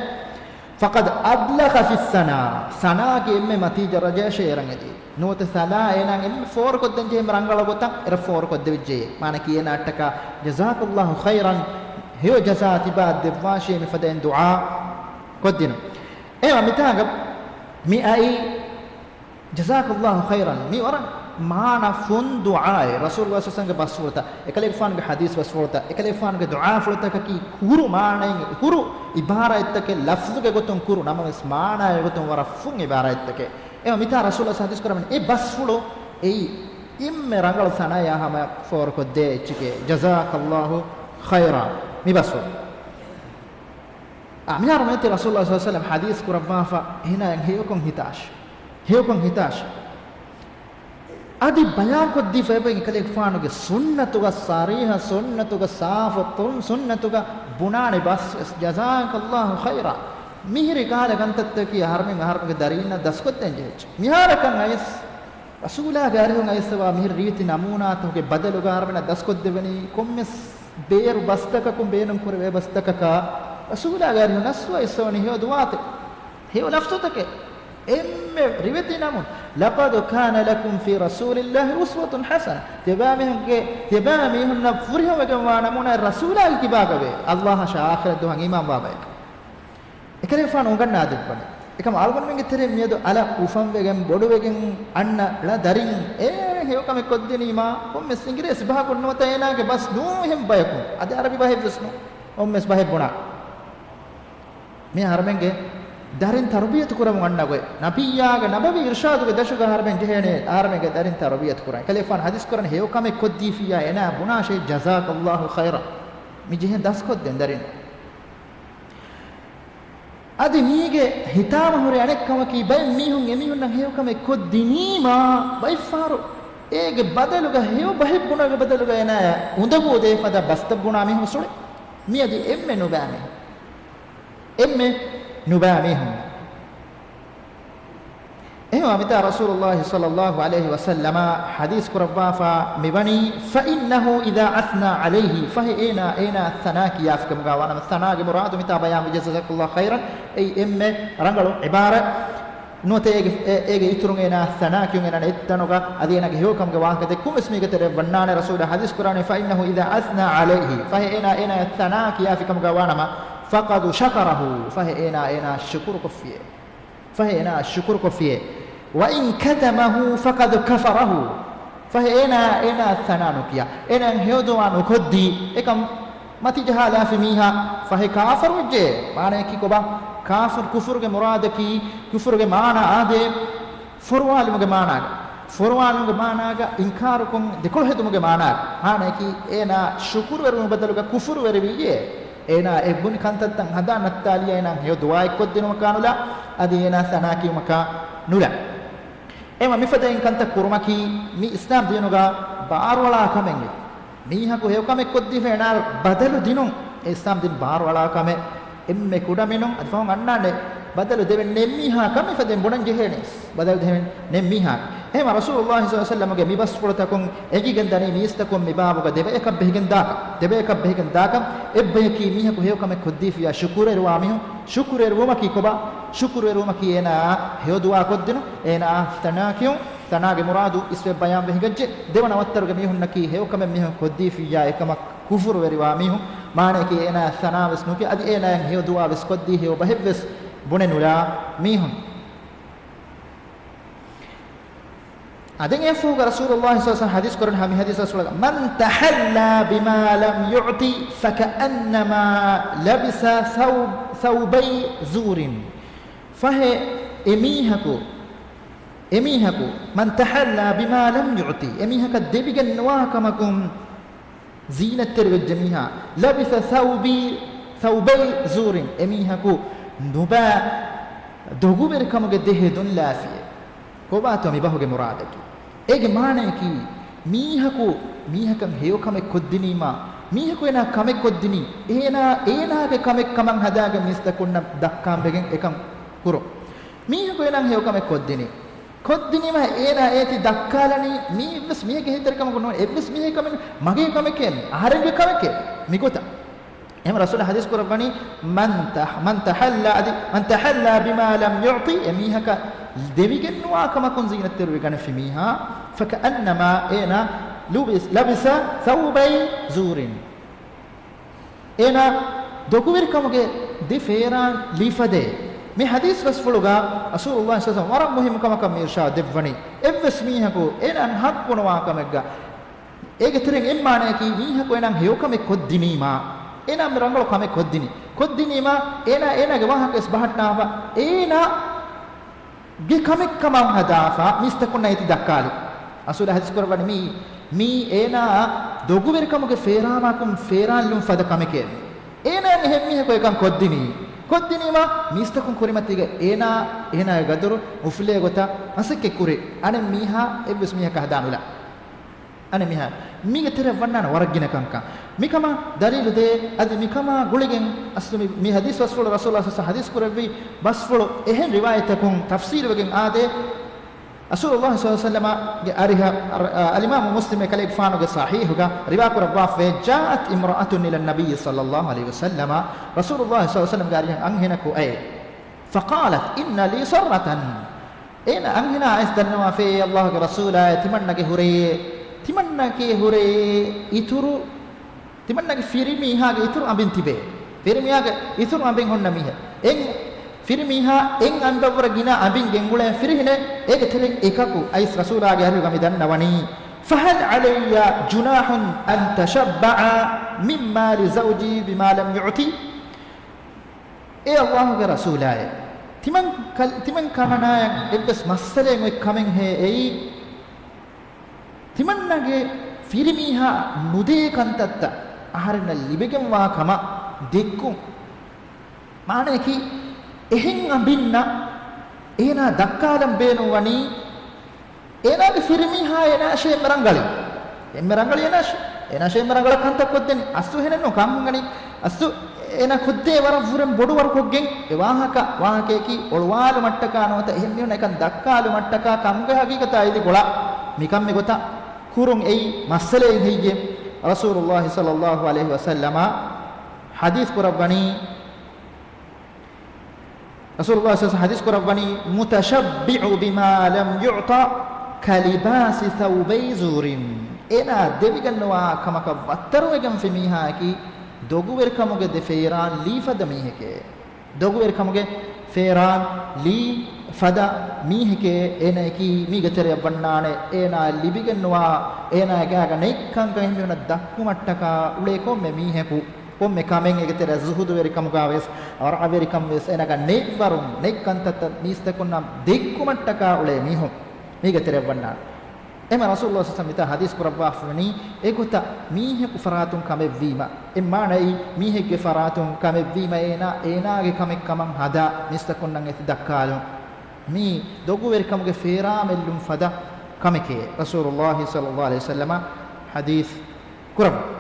فَقَدْ أَبْلَغَ فِي الثَّنَاءِ، ސަނާގެ އެންމެ މަތީ ދަރަޖަޔަށޭ އެރަށް އެދީ. ނުވަތަ ސަނާ އޭނާ އެންމެ ފޯރުކޮށްދޭން ޖެހޭ އެންމެ ރަނގަޅު ގޮތަށް އެރަށް ފޯރުކޮށްދެވިއްޖެ. މާނައަކީ އޭނާއަށްޓަކާ جَزَاكَ اللهُ خَيْرًا، ހެޔޮ ޖަޒާ ތިބާ ދެއްވާށޭ މިފަދައިން ދުޢާ ކޮށްދިނުން. އެހެންވީމަ މިތާގަ މި އައީ جَزَاكَ اللهُ خَيْرًا، މީ ވަރަށް މާނަ ފުން ދުޢާއެއް. ރަސޫލުﷲ ޞައްލަﷲ ޢަލައިހި ވަސައްލަމްގެ ބަސްފުޅުތައް، އެކަލޭގެފާނުގެ ޙަދީޘް ބަސްފުޅުތައް، އެކަލޭގެފާނުގެ ދުޢާފުޅުތަކަކީ ކުރު މާނައިން، ކުރު ޢިބާރާތްތަކެއް، ލަފްޒުގެ ގޮތުން ކުރު ނަމަވެސް މާނައިގެ ގޮތުން ވަރަށް ފުން ޢިބާރާތްތަކެއް. އެހެންވީމަ މިތާ ރަސޫލުﷲ ޙަދީޘް ކުރައްވަނީ އެ ބަސްފުޅު އެއީ އެންމެ ރަނގަޅު ސަނާޔާ ހަމަޔަށް ފޯރުކޮށްދޭ އެއްޗެކޭ، جَزَاكَ اللهُ خَيْرًا، މި ބަސްފުޅު. އާ، މިހާރު މޭތި ރަސޫލުﷲ ޞައްލަﷲ ޢަލައިހި ވަސައްލަމް ޙަދީޘް ކުރައްވާފަ، އެހެނާ ހެޔޮކޮން ހިތާށޭ. ހެޔޮކޮން ހިތާށޭ. އަދި ބަޔާންކޮށްދީފައި އެބަ އެކަލޭގެފާނުގެ ސުންނަތުގަ ޞަރީޙަ، ސުންނަތުގަ ސާފު، ތުން ސުންނަތުގަ ބުނާނެ ބަސް ވެސް، جَزَاكَ اللهُ خَيْرًا. މިހިރީ ކަހަލަ ކަންތައްތަކީ އަހަރުމެން އަހަރުމެންގެ ދަރީންނަށް ދަސްކޮށްދޭން ޖެހިއްޖެ. މިހާރަކަށް އައިސް ރަސޫލާގެ އަރިހުން އައިސްފަވާ މިހިރި ރީތި ނަމޫނާތަކުގެ ބަދަލުގަ އަހަރުމެންނަށް ދަސްކޮށްދެވެނީ ކޮންމެސް ބޭރު ބަސްތަކަކުން ބޭނުން ކުރެވޭ ބަސްތަކަކާ، ރަސޫލާގެ އަރިހުން އައިސްފަވާ އައިސްފަވަނީ ހެޔޮ ދުޢާތައް، ހެޔޮ ލަފްޒުތަކެއް، އެންމެ ރިވެތި ނަމޫނާ، لَقَدْ كَانَ لَكُمْ فِي رَسُولِ اللهِ أُسْوَةٌ حَسَنَةٌ، ތިޔަބައިމީހުންގެ، ތިޔަބައިމީހުންނަށް ފުރިހަމަވެގެންވާ ނަމޫނާ ރަސޫލާގެ ކިބާގަވޭ، ﷲ އާ އާޚިރަތް ދުވަހަށް އީމާންވާ ބަޔަކަށް. އެކަލޭގެފާނު އުނގަންނާ ދެއްވަނީ. އެކަމަ އަޅުގަނޑުމެންގެ ތެރެއިން މިއަދު އަލަށް އުފަންވެގެން ބޮޑުވެގެން އަންނަ ޅަ ދަރިން އޭރެން ހެޔޮކަމެއް ކޮށްދިނީމާ ކޮންމެސް އިނގިރޭސި ބަހަކުން ނުވަތަ އޭނާގެ ބަސް ނޫން އެހެން ބަޔަކުން. އަދި އަރަބި ބަހެއް ވެސް ނޫން. ކޮންމެސް ބަހެއް ބުނާ. މި އަހަރުމެންގެ ދަރިން ތަރުބިޔަތު ކުރަމުން އަންނަ ގޮތް، ނަބިއްޔާގެ ނަބަވީ އިރުޝާދުގެ ދަށުގަ އަހަރުމެން ޖެހޭނެ އަހަރުމެންގެ ދަރިން ތަރުބިޔަތު ކުރަން. އެކަލޭގެފާނު ޙަދީޘް ކުރަނީ ހެޔޮކަމެއް ކޮށްދީފިއްޔާ އޭނާ ބުނާށޭ، جَزَاكَ اللهُ خَيْرًا. މި ޖެހެން ދަސްކޮށްދޭން ދަރިން. އަދި މީގެ ހިތާމަ ހުރި އަނެއް ކަމަކީ، ބައެއް މީހުން އެމީހުންނަށް ހެޔޮކަމެއް ކޮށްދިނީމާ، ބައެއްފަހަރު އޭގެ ބަދަލުގަ ހެޔޮ ބަހެއް ބުނުމުގެ ބަދަލުގަ އޭނާޔަށް އުނދަގޫ ދޭ ފަދަ ބަސްތައް ބުނާ މީހުން އުސުޅޭ. މިއަދި އެންމެ ނުބައި މީހުން. އެންމެ ނުބައި މީހުން. އެހެންވާ މިތާ ރަސޫލުﷲ ޞައްލަﷲ ޢަލައިހި ވަސައްލަމަ ޙަދީޘް ކުރައްވާފަ މިވަނީ، فَإِنَّهُ إِذَا أَثْنَى عَلَيْهِ، ފަހެ އޭނާ، އޭނާ ސަނާ ކިޔާފިކަމުގަ ވާނަމަ، ސަނާގެ މުރާދު މިތާ ބަޔާންވި جَزَاكَ اللهُ خَيْرًا، އެއީ އެންމެ ރަނގަޅު ޢިބާރަތް. ނުވަތަ އޭގެ، އޭ، އޭގެ އިތުރުން އޭނާ ސަނާ ކިޔުން އޭނާ ނެތް ތަނުގަ، އަދި އޭނާގެ ހެޔޮކަމުގެ ވާހަކަ ދެއްކުން ވެސް މީގެ ތެރެއަށް ވަންނާނެ. ރަސޫލާ ޙަދީޘް ކުރާނީ، فَإِنَّهُ إِذَا أَثْنَى عَلَيْهِ، ފަހެ އޭނާ، އޭނާ ސަނާ ކިޔާފިކަމުގަ ވާނަމަ، فَقَدْ شَكَرَهُ، ފަހެ އޭނާ، އޭނާ ޝުކުރު ކޮށްފިޔޭ. ފަހެ އޭނާ ޝުކުރު ކޮށްފިޔޭ. وَإِنْ كَتَمَهُ فَقَدْ كَفَرَهُ. ފަހެ އޭނާ، އޭނާ ސަނާ ނުކިޔާ، އޭނާ ހެޔޮ ދުޢާ ނުކޮށްދީ، އެކަން މަތިޖަހާލާފި މީހާ ފަހެ ކާފަރުވެއްޖެ. މާނަޔަކީ ކޮބާ؟ ކާފަރު، ކުފުރުގެ މުރާދަކީ، ކުފުރުގެ މާނަ އާދޭ، ފޮރުވާލުމުގެ މާނާގަ، ފޮރުވާލުމުގެ މާނާގަ އިންކާރުކޮށް ދެކޮޅު ހެދުމުގެ މާނާގަ. މާނަޔަކީ އޭނާ ޝުކުރުވެރިވުމުގެ ބަދަލުގަ ކުފުރުވެރިވިއްޔޭ. އޭނާ އެ ބުނި ކަންތައްތައް ހަނދާން ނައްތާލިޔާ އޭނާ ހެޔޮ ދުޢާއެއް ކޮށްދިނުމަކާ ނުލާ، އަދި އޭނާ ސަނާ ކިޔުމަކާ ނުލާ. އެމަ މިފަދައިން ކަންތައް ކުރުމަކީ މި އިސްލާމް ދީނުގަ ބާރުއަޅާ ކަމެއް. މީހަކު ހެޔޮކަމެއް ކޮށްދީފަ އޭނާ ބަދަލު ދިނުން އެ އިސްލާމް ދީން ބާރުއަޅާ ކަމެއް. އެންމެ ކުޑަމިނުން އަދި ފަހުން އަންނާނެ ބަދަލު ދެވެން ނެތް މީހާ ކަމެއް ފަދައިން ބުނަން ޖެހޭނީ. ބަދަލު ދެވެން ނެތް މީހާ. އެހެމަ ރަސޫލުﷲ ޞައްލަﷲ ޢަލައިހި ވަސައްލަމަގެ މި ބަސްފުޅުތަކުން އެނގިގެން ދަނީ މީސްތަކުން މިބާބުގަ ދެބަޔަކަށް ބެހިގެން ދާކަން. ދެބަޔަކަށް ބެހިގެން ދާކަން. އެއްބަޔަކީ މީހަކު ހެޔޮކަމެއް ކޮށްދީފިއްޔާ ޝުކުރުވެރިވާ މީހުން. ޝުކުރުވެރިވުމަކީ ކޮބާ؟ ޝުކުރުވެރިވުމަކީ އޭނާ ހެޔޮ ދުޢާ ކޮށްދިނުން، އޭނާ ސަނާ ކިޔުން. ސަނާގެ މުރާދު އިސްވެ ބަޔާންވެ ހިނގައްޖެ. ދެވަނަ ވައްތަރުގެ މީހުންނަކީ ހެޔޮކަމެއް މީހުން ކޮށްދީފިއްޔާ އެކަމަށް ކުފުރުވެރިވާ މީހުން. މާނަޔަކީ އޭނާ ސަނާވެސް ނުކިޔަ އަދި އޭނާއަށް ހެޔޮ ދުޢާވެސް ކޮށްދީ ހެޔޮ ބަހެއްވެސް ބުނެ ނުލާ މީހުން. އަދި އެފޫގަ ރަސޫލުﷲ ޞައްލަﷲ ޢަލައިހި ވަސައްލަމަ ޙަދީޘް ކުރަން ހަމި ޙަދީޘް ރަސޫލާ، "من تحلى بما لم يعط فكأنما لبس ثوب، ثوبي زور." ފަހެ އެމީހަކު، އެމީހަކު، "من تحلى بما لم يعط." އެމީހަކަށް ދެވިގެން ނުވާ ކަމަކުން ޒީނަތްތެރިވެއްޖެ މީހާ، "لبس ثوبي، ثوبي زور." އެމީހަކު ނުބައި ދޮގުވެރިކަމުގެ ދެ ހެދުން ލާފިއޭ. ކޮބާތޯ މި ބަހުގެ މުރާދަކީ؟ އޭގެ މާނަޔަކީ، މީހަކު މީހަކަށް ހެޔޮކަމެއް ކޮށްދިނީމާ، މީހަކު އޭނާ ކަމެއް ކޮށްދިނީ، އޭނާ އޭނާގެ ކަމެއް ކަމަށް ހަދާގެން މީސްތަކުންނަށް ދައްކާން ވެގެން އެކަން ކުރުން. މީހަކު އޭނާ ހެޔޮކަމެއް ކޮށްދިނީ. ކޮށްދިނީމާ އޭނާ އޭތި ދައްކާލަނީ، މީ އެއްވެސް މީހެއްގެ ހިތްތެރިކަމަކު ނޫން، އެއްވެސް މީހެއް ކަމެއް ނޫން، މަގޭ ކަމެކޭ މީ، އަހަރެންގެ ކަމެކޭ މިގޮތަށް. އެހެން ރަސޫލާ ޙަދީޘް ކުރައްވަނީ، "من تح-، من تحلى، އަދި، من تحلى بما لم يعط." އެ މީހަކަށް ދެވިގެންނުވާ ކަމަކުން ޒީނަތްތެރިވެގަނެފި މީހާ، "فكأنما"، އޭނާ، "لبس، لبس ثوبي زور." އޭނާ ދޮގުވެރިކަމުގެ ދެ ފޭރާން ލީފަދޭ. މި ޙަދީޘް ބަސްފުޅުގަ ރަސޫލުﷲ ޞައްލަﷲ ޢަލައިހި ވަސައްލަމަ ވަރަށް މުހިއްމު ކަމަކަށް މި އިރުޝާދު ދެއްވަނީ. އެއްވެސް މީހަކު އޭނާ ޙައްޤު ނުވާ ކަމެއްގަ، އޭގެ ތެރެއިން އެއް މާނަޔަކީ، މީހަކު އޭނާ ހެޔޮކަމެއް ކޮށްދިނީމާ، އޭނާ މި ރަނގަޅު ކަމެއް ކޮށްދިނީ، ކޮށްދިނީމާ، އޭނާ އޭނާގެ ވާހަކަވެސް ބަހައްޓާފަ، އޭނާ ގެ ކަމެއް ކަމަށް ހަދާފަ މީސްތަކުންނަށް އޭތި ދައްކާލި. ރަސޫލާ ޙަދީޘް ކުރައްވަނީ މީ، މީ އޭނާ ދޮގުވެރިކަމުގެ ފޭރާމާކުން ފޭރާންލުން ފަދަ ކަމެކޭ. އޭނާ އެހެން މީހަކު އެކަން ކޮށްދިނީ. ކޮށްދިނީމާ މީސްތަކުން ކުރިމަތީގަ އޭނާ، އޭނާގެ ގަދަރު އުފުލޭ ގޮތަށް މަސައްކަތް ކުރި. އަނެއް މީހާ އެއްވެސް މީހަކަށް ހަދާ ނުލާ. އަނެއް މީހާ މީގެ ތެރެއަށް ވަންނާނެ ވަރަށް ގިނަ ކަންކަން. މިކަމާ ދަލީލު ދޭ، އަދި މިކަމާ ގުޅިގެން އަސްލު މި، މި ޙަދީޘް ބަސްފުޅު ރަސޫލާ ޞައްލަﷲ ޢަލައިހި ވަސައްލަމަ ޙަދީޘް ކުރެއްވި ބަސްފުޅު އެހެން ރިވާޔަތަކުން ތަފްސީލުވެގެން އާދޭ، ރަސޫލުﷲ ޞައްލަﷲ ޢަލައިހި ވަސައްލަމަގެ އަރިހަށް، އަ، އަލްއިމާމު މުސްލިމް އެކަލޭގެފާނުގެ ޞަޙީޙުގަ ރިވާ ކުރައްވާފައި، "جاءت امرأة إلى النبي صلى الله عليه وسلم." ރަސޫލުﷲ ޞައްލަﷲ ޢަލައިހި ވަސައްލަމަގެ އަރިހަށް އަންހެނަކު އައޭ. "فقالت إن لي صرة." އޭނަ އަންހެނާ އައިސް ދަންނަވާފައޭ، ﷲގެ ރަސޫލާއޭ، ތިމަންނަގެ ހުރެ، ތިމަންނަކޭ ހުރެ އިތުރު، ތިމަންނަގެ ފިރިމީހާގެ އިތުރު އަނބިން ތިބޭ. ފިރިމީހާގެ އިތުރު އަނބިން ހުންނަ މީހެއް. އެން ފިރިމީހާ އެން އަނބަށްވުރެ ގިނަ އަނބިން ގެންގުޅޭ ފިރިހެނެއް، އޭގެ ތެރެއިން އެކަކު އައިސް ރަސޫލާގެ އަރިހުގަ މި ދަންނަވަނީ، "فهل علي جناح أن أتشبع من مال زوجي بما لم يعط؟" އޭ ﷲގެ ރަސޫލާއޭ، ތިމަން ކަ-، ތިމަން ކަމަނާޔަށް އެއްވެސް މައްސަލައެއް އޮތް ކަމެއްހޭ އެއީ؟ ތިމަންނަގެ ފިރިމީހާ ނުދޭ ކަންތައްތައް އަހަރެންނަށް ލިބިގެންވާ ކަމަށް ދެއްކުން. މާނަޔަކީ، އެހެން އަނބިންނަށް އޭނާ ދައްކާލަން ބޭނުންވަނީ، އޭނާގެ ފިރިމީހާ އޭނާއަށޭ އެންމެ ރަނގަޅީ. އެންމެ ރަނގަޅީ އޭނާއަށް، އޭނާއަށޭ އެންމެ ރަނގަޅަށް ކަންތައް ކޮށްދެނީ. އަސްލު އެހެނެއް ނޫން ކަން ހަނގަނީ. އަސްލު އޭނާ ކޮށްދޭ ވަރަށް ވުރެން ބޮޑު ވަރު ކޮށްގެން އެ ވާހަކަ، ވާހަކަޔަކީ އޮޅުވާލުމަށްޓަކާ ނުވަތަ އެހެން މީހުންނަށް އެކަން ދައްކާލުމަށްޓަކާ ކަމުގެ ހަގީގަތާ އެދި ގޮޅަށް މިކަން މިގޮތަށް ކުރުން އެއީ މައްސަލައެއް ހެއްޔޭ؟ ރަސޫލުﷲ ޞައްލަﷲ ޢަލައިހި ވަސައްލަމަ ޙަދީޘް ކުރައްވަނީ، ރަސޫލުﷲ ޞައްލަﷲ ޢަލައިހި ވަސައްލަމަ ޙަދީޘް ކުރައްވަނީ، "متشبع بما لم يعط كلباس ثوبي زور." އޭނާ ދެވިގެންނުވާ ކަމަކަށް ވައްތަރުވެގެންފި މީހާއަކީ ދޮގުވެރިކަމުގެ ދެ ފޭރާން ލީފަދަ މީހެކޭ. ދޮގުވެރިކަމުގެ ފޭރާން ލީފަދަ މީހެކޭ. އޭނައަކީ މީގެ ތެރެއަށް ވަންނާނެ އޭނާ ލިބިގެންނުވާ، އޭނާގެ ގާގަ ނެތް ކަންކަން އެހެން މީހުންނަށް ދައްކުމަށްޓަކާ އުޅޭ ކޮންމެ މީހަކު، ކޮންމެ ކަމެއް އޭގެ ތެރެއަށް ޒުހުދުވެރިކަމުގަވެސް، ވަރަޢަވެރިކަންވެސް އޭނާގަ ނެތްވަރުން، ނެތް ކަންތައްތައް މީސްތަކުންނަށް ދެއްކުމަށްޓަކާ އުޅޭ މީހުން މީގެ ތެރެއަށް ވަންނާނެ. އެމަ ރަސޫލުﷲ ޞައްލަﷲ ޢަލައިހި ވަސައްލަމަ މިތާ ޙަދީޘް ކުރައްވާފަވަނީ، އެގޮތަށް މީހަކު ފަރާތުން ކަމެއްވީމަ، އެ މާނައީ މީހެއްގެ ފަރާތުން ކަމެއްވީމަ އޭނާ، އޭނާގެ ކަމެއް ކަމަށް ހަދާ މީސްތަކުންނަށް އެތި ދައްކާލުން. މީ ދޮގުވެރިކަމުގެ ފޭރާމެއްލުން ފަދަ ކަމެކޭ، ރަސޫލުﷲ ޞައްލަﷲ ޢަލައިހި ވަސައްލަމަ ޙަދީޘް ކުރައްވަނީ.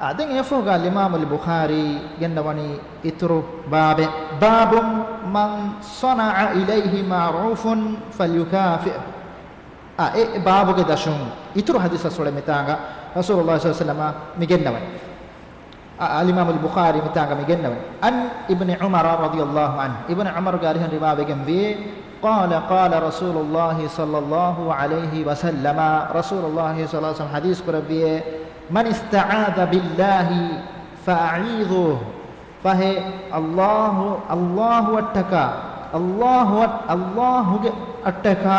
އާ، ދެން އެއަށްފަހުގަ އަލްއިމާމު އަލް ބުޚާރީ ގެންނަވަނީ އިތުރު ބާބެއް، باب من صنع إليه معروفا فليكافئه. އާ، އެ، އެ ބާބުގެ ދަށުން އިތުރު ޙަދީޘް ރަސޫލެއް މިތާނގަ ރަސޫލުﷲ ޞައްލަﷲ ޢަލައިހި ވަސައްލަމަ މި ގެންނަވަނީ. އަ، އަލްއިމާމު އަލް ބުޚާރީ މިތާނގަ މި ގެންނަވަނީ. عن ابن عمر رضي الله عنه، އިބްނު ޢުމަރުގެ އަރިހުން ރިވާވެގެން ވޭ، قال قال رسول الله صلى الله عليه وسلم، ރަސޫލުﷲ ޞައްލަﷲ ޢަލައިހި ވަސައްލަމަ ޙަދީޘް ކުރެއްވިއޭ، من استعاذ بالله فأعيذوه، ފަހެ ﷲ، ﷲ އަށްޓަކާ، ﷲ އަށް، ﷲ ގެ އަށްޓަކާ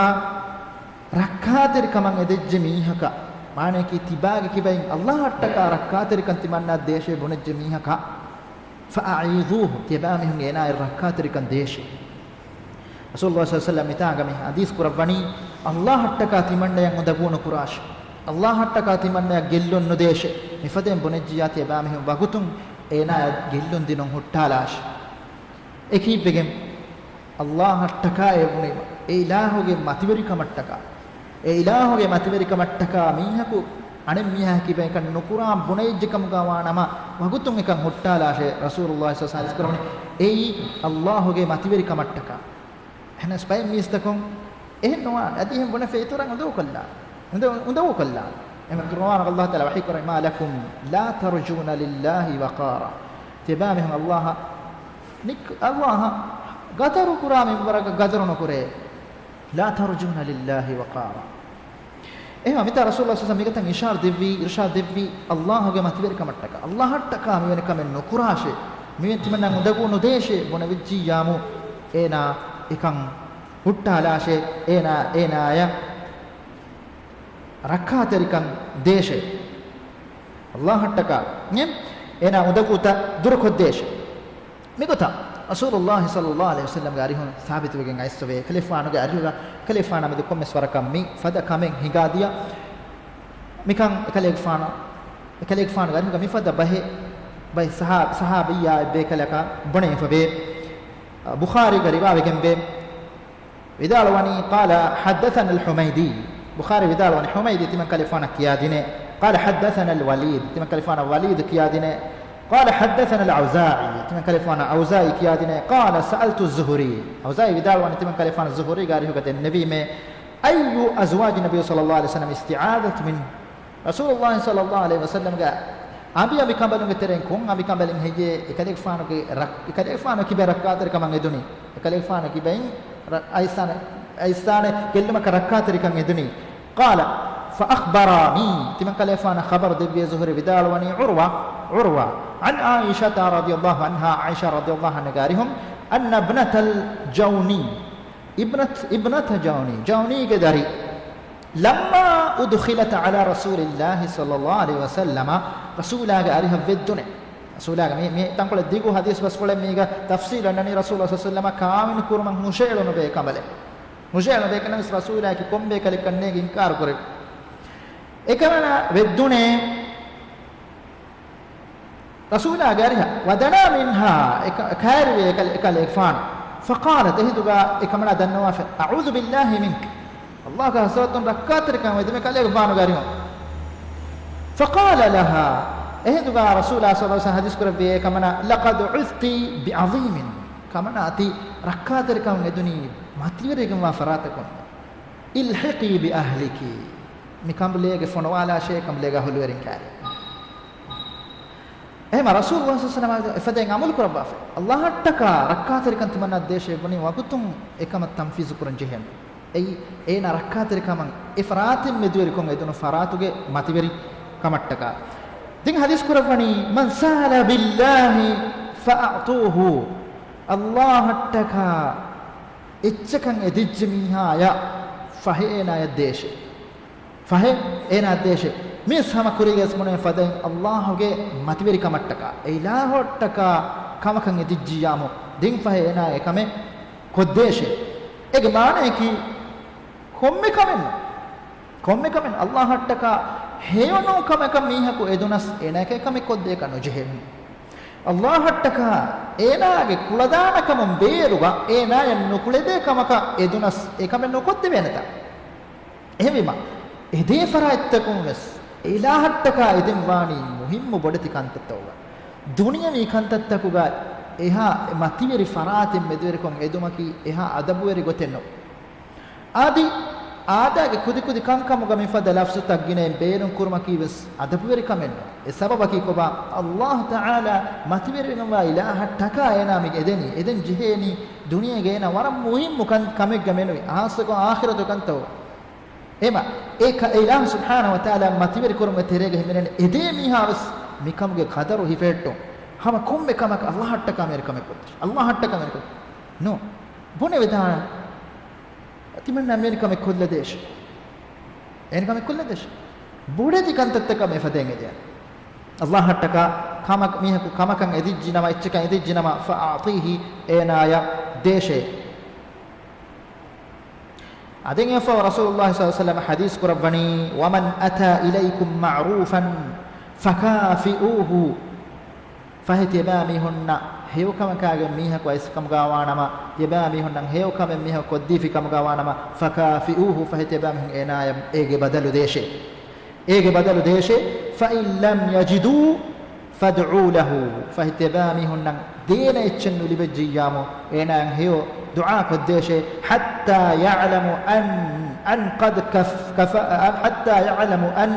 ރައްކާތެރިކަމަށް އެދެއްޖެ މީހަކަށް، މާނަޔަކީ ތިބާގެ ކިބައިން ﷲ އަށްޓަކާ ރައްކާތެރިކަން ތިމަންނަ ދޭށޭ ބުނެއްޖެ މީހަކަށް، فأعيذوه، ތިޔަބައިމީހުން އޭނާއަށް ރައްކާތެރިކަން ދޭށޭ. ރަސޫލުﷲ ޞައްލަﷲ ޢަލައިހި ވަސައްލަމަ މިތާނގަ މި ޙަދީޘް ކުރައްވަނީ، ﷲ އަށްޓަކާ ތިމަންނަޔަށް އުނދަގޫ ނުކުރާށޭ. ﷲ އަށްޓަކާ ތިމަންނަޔަށް ގެއްލުން ނުދޭށޭ. މިފަދައިން ބުނެއްޖިއްޔާ ތިޔަބައިމީހުން ވަގުތުން އޭނާއަށް ގެއްލުން ދިނުން ހުއްޓާލާށޭ. އެކީއްވެގެން، ﷲ އަށްޓަކާ އެ ބުނީމަ، އެ އިލާހުގެ މަތިވެރިކަމަށްޓަކާ، އެ އިލާހުގެ މަތިވެރިކަމަށްޓަކާ މީހަކު އަނެއް މީހާ ކިބައިން އެކަން ނުކުރާން ބުނެއްޖެ ކަމުގަ ވާނަމަ، ވަގުތުން އެކަން ހުއްޓާލާށޭ. ރަސޫލުﷲ ޞައްލަﷲ ޢަލައިހި ވަސައްލަމަ ޙަދީޘް ކުރައްވަނީ، އެއީ ﷲ ގެ މަތިވެރިކަމަށްޓަކާ. އެހެނަސް ބައެއް މީސްތަކުން އެހެން ނުވާނެ. އަދި އެހެން ބުނެފަ އިތުރަށް އުނދަގޫކޮށްލާނެ. އުނދަ-، އުނދަގޫކޮށްލާނެ. އެމަ ޤުރުއާނަށް ﷲ ތަޢާލާ ވަޙީ ކުރަނީ، ما لكم لا ترجون لله وقارا. ތިބާމީހުން ﷲ އަށް ނިކް-، ﷲ އަށް ޤަދަރު ކުރާ މިންވަރަކަށް ޤަދަރު ނުކުރޭ. لا ترجون لله وقارا. އެހެންވީމަ މިތާ ރަސޫލުﷲ ޞައްލަﷲ ޢަލައިހި ވަސައްލަމަ މިގޮތަށް އިޝާރާތް ދެއްވީ، އިރުޝާދު ދެއްވީ، ﷲ ގެ މަތިވެރިކަމަށްޓަކާ، ﷲ އަށްޓަކާ މިވެނި ކަމެއް ނުކުރާށޭ، މިވެނި ތިމަންނަ އުނދަގޫ ނުދޭށޭ ބުނެވިއްޖިއްޔާމު، އޭނާ އެކަން ހުއްޓާލާށޭ، އޭނާ، އޭނާޔަށް ރައްކާތެރިކަން ދޭށޭ. ﷲ އަށްޓަކާ، އެ، އޭނާ އުނދަގޫތައް ދުރުކޮށްދޭށޭ. މިގޮތަށް ރަސޫލުﷲ ޞައްލަﷲ ޢަލައިހި ވަސައްލަމަގެ އަރިހުން ސާބިތުވެގެން އައިސްފަވޭ، ކަލޭގެފާނުގެ އަރިހުގަ، ކަލޭގެފާނާ މެދު ކޮންމެސް ވަރަކަށް މި ފަދަ ކަމެއް ހިނގާދިޔަ، މިކަން އެކަލޭގެފާނު، އެކަލޭގެފާނުގެ އަރިހުގަ މިފަދަ ބަހެއް، ބައެއް ޞަޙާ-، ޞަޙާބިއްޔާ އެއްބޭކަލަކަށް ބުނެފަވޭ. ބުޚާރީގަ ރިވާވެގެންވޭ. ވިދާޅުވަނީ، قال حدثنا الحميدي، ބުޚާރީ ވިދާޅުވަނީ، ޙުމައިދީ ތިމަން ކަލޭގެފާނަށް ކިޔާދިނޭ، قال حدثنا الوليد، ތިމަން ކަލޭގެފާނަށް ވަލީދު ކިޔާދިނޭ، قال حدثنا الأوزاعي، ތިމަން ކަލޭގެފާނަށް އައުޒާޢީ ކިޔާދިނޭ، قال سألت الزهري، އައުޒާޢީ ވިދާޅުވަނީ ތިމަން ކަލޭގެފާނަށް ޒުހުރީގެ އަރިހުގަ ދެންނެވީމޭ، أي أزواج النبي صلى الله عليه وسلم استعاذت منه، ރަސޫލުﷲ ޞައްލަﷲ ޢަލައިހި ވަސައްލަމަގެ އަނބި އަނބިކަނބަލުންގެ ތެރެއިން ކޮން އަނބިކަނބަލެއް ހެއްޔޭ އެކަލޭގެފާނުގެ ރައް-، އެކަލޭގެފާނު ކިބައިން ރައްކާތެރިކަމަށް އެދުނީ؟ އެކަލޭގެފާނު ކިބައިން ރަ-، އައިސާނެ، އައިސާނެ ގެއްލުމަކަށް ރައްކާތެރިކަން އެދުނީ. قال فأخبراني، ތިމަން ކަލޭގެފާނަށް ޚަބަރު ދެއްވިޔޭ ޒުހުރީ ވިދާޅުވަނީ ޢުރުވާ، ޢުރުވާ، عن عائشة رضي الله عنها، ޢާއިޝާ ރަޟިޔަﷲ ޢަންހާގެ އަރިހުން، أن ابنة الجوني، ابنة، ابنة جوني، ޖައުނީގެ ދަރި، لما أدخلت على رسول الله صلى الله عليه وسلم، ރަސޫލާގެ އަރިހަށް ވެއްދުނެ. ރަސޫލާގެ މި، މި ތަންކޮޅެއް ދިގު ޙަދީޘް ބަސްފުޅެއް މީގަ ތަފްޞީލު އަންނަނީ ރަސޫލާ ޞައްލަﷲ ޢަލައިހި ވަސައްލަމަ ކާވެނި ކުރުމަށް ހުށައެޅުނު ބޭކަނބަލެއް. ހުށައެޅުނު ބޭކަނބަލެއް ވެސް ރަސޫލާއަކީ ކޮން ބޭކަލެއްކަން ނޭނގެ އިންކާރު ކުރެވި. އެކަމަނާ ވެއްދުނޭ. ރަސޫލާގެ އަރިހަށް، ودنا منها، އެކަ-، ކައިރިވޭ އެކަލޭ-، އެކަލޭގެފާނު. فقالت، އެހިނދުގަ އެކަމަނާ ދަންނަވާފަ، أعوذ بالله منك، ﷲގެ ޙަޟްރަތުން ރައްކާތެރިކަން އެދުމެ ކަލޭގެފާނުގެ އަރިހުން. فقال لها، އެހިނދުގަ ރަސޫލާ ޞައްލަﷲ ޢަލައިހި ވަސައްލަމަ ޙަދީޘް ކުރެއްވި، އެކަމަނާ، لقد عذت بعظيم، ކަމަނާ ތި ރައްކާތެރިކަން އެދުނީ މަތިވެރިވެގެންވާ ފަރާތަކުން. الحقي بأهلك، މި ކަނބުލޭގެ ފޮނުވާލާށޭ، ކަނބުލޭގެ އަހުލުވެރިން ކައިރި. އެހެންމަ ރަސޫލު ޞައްލަﷲ ޢަލައިހި ވަސައްލަމަ އެފަދައިން ޢަމަލު ކުރައްވާފަ. ﷲ އަށްޓަކާ ރައްކާތެރިކަން ތިމަންނަ ދޭށޭ ބުނި ވަގުތުން އެކަމަށް ތަންފީޒު ކުރަން ޖެހޭނެ. އެއީ، އޭނާ ރައްކާތެރިކަމަށް އެ ފަރާތެއް މެދުވެރިކޮށް އެދުނު ފަރާތުގެ މަތިވެރި ކަމަށްޓަކާ. ދެން ޙަދީޘް ކުރައްވަނީ، من سأل بالله فأعطوه، ﷲ އަށްޓަކާ އެއްޗަކަށް އެދިއްޖެ މީހާޔަށް ފަހެ އޭނާޔަށް ދޭށޭ. ފަހެ އޭނާ ދޭށޭ. މިސް ހަމަ ކުރީގެސް ބުނެ ފަދައިން ﷲގެ މަތިވެރިކަމަށްޓަކާ، އެ އިލާހަށްޓަކާ ކަމަކަށް އެދިއްޖިއްޔާމު، ދެން ފަހެ އޭނާ އެކަމެއް ކޮށްދޭށޭ. އޭގެ މާނަޔަކީ ކޮންމެ ކަމެއް ނޫން. ކޮންމެ ކަމެއް ﷲއަށްޓަކާ ހެޔޮނޫން ކަމަކަށް މީހަކު އެދުނަސް އޭނާއަކަށް އެކަމެއް ކޮށްދޭކަށް ނުޖެހޭ. ﷲއަށްޓަކާ އޭނާގެ ކުޅަދާނަކަމުން ބޭރުގަ އޭނާޔަށް ނުކުޅެދޭ ކަމަކަށް އެދުނަސް އެކަމެއް ނުކޮށްދެވޭނެތަ؟ އެހެންވީމަ، އެދޭ ފަރާތްތަކުން ވެސް އިލާހަށްޓަކާ އެދެން ވާނީ މުހިއްމު ބޮޑެތި ކަންތައްތަކުގަ. ދުނިޔަވީ ކަންތައްތަކުގަ އެހާ މަތިވެރި ފަރާތެއް މެދުވެރިކޮށް އެދުމަކީ އެހާ އަދަބުވެރި ގޮތެއް ނޫން. އަދި އާދައިގެ ކުދިކުދި ކަންކަމުގަ މިފަދަ ލަފްޒުތައް ގިނައިން ބޭނުން ކުރުމަކީ ވެސް އަދަބުވެރިކަމެއް ނޫން. އެ ސަބަބަކީ ކޮބާ؟ އައްލާހު ތަޢާލާ މަތިވެރިވެގެންވާ އިލާހަށްޓަކާ އޭނާ މި އެދެނީ، އެދެން ޖެހޭނީ ދުނިޔޭގެ އޭނާ ވަރަށް މުހިއްމު ކަން، ކަމެއްގަ މެނުވި، ހާއްސަކޮށް އާޚިރަތު ކަންތައް. އެމަ، އެ ކަ-، އެ އިލާހު ސުބްޙާނަހު ވަތަޢާލާ މަތިވެރިކުރުމުގެ ތެރޭގަ ހިމެނޭނެ އެދޭ މީހާ ވެސް މިކަމުގެ ޤަދަރު ހިފެހެއްޓުން. ހަމަ ކޮންމެ ކަމަކަށް އައްލާހަށްޓަކާ މިހެން ކަމެއް ކޮށްދޭށޭ. އައްލާހަށްޓަކާ މިހެން ކަމެއް ނޫން. ބުނެވިދާނެ. ތިމަންނާ މިހެން ކަމެއް ކޮށްލަދޭށޭ. އެހެން ކަމެއް ކޮށްލަދޭށޭ. ބޮޑެތި ކަންތައްތަކަށް މި ފަދައިން އެދޭނެ. އައްލާހަށްޓަކާ ކަމަކަށް، މީހަކު ކަމަކަށް އެދިއްޖި ނަމަ، އެއްޗަކަށް އެދިއްޖި ނަމަ، ފައަޢްޠީހި، އޭނާޔަށް ދޭށޭ. އާދެން އެއަށްފަހު ރަސޫލުﷲ ޞައްލަﷲު ޢަލައިހި ވަސައްލަމަ ޙަދީޘް ކުރައްވަނީ، ومن أتى إليكم معروفا فكافئوه. ފަހެ ތިޔަބައިމީހުންނަށް ހެޔޮކަމަކާގެން މީހަކު އައިސް ކަމުގަވާނަމަ، ތިޔަބައިމީހުންނަށް ހެޔޮކަމެއް މީހަކު ކޮށްދީފި ކަމުގަވާނަމަ، فكافئوه، ފަހެ ތިޔަބައިމީހުން އޭނާޔަށް އޭގެ ބަދަލު ދޭށޭ. އޭގެ ބަދަލު ދޭށޭ. فإن لم يجدوا فادعوا له. ފަހެ ތިޔަބައިމީހުންނަށް ދޭނެ އެއްޗެއް ނުލިބެއްޖިއްޔާމު، އޭނާއަށް ހެޔޮ ދުޢާ ކޮށްދޭށޭ. حتى يعلم أن، أن قد كف-، كف-، حتى يعلم أن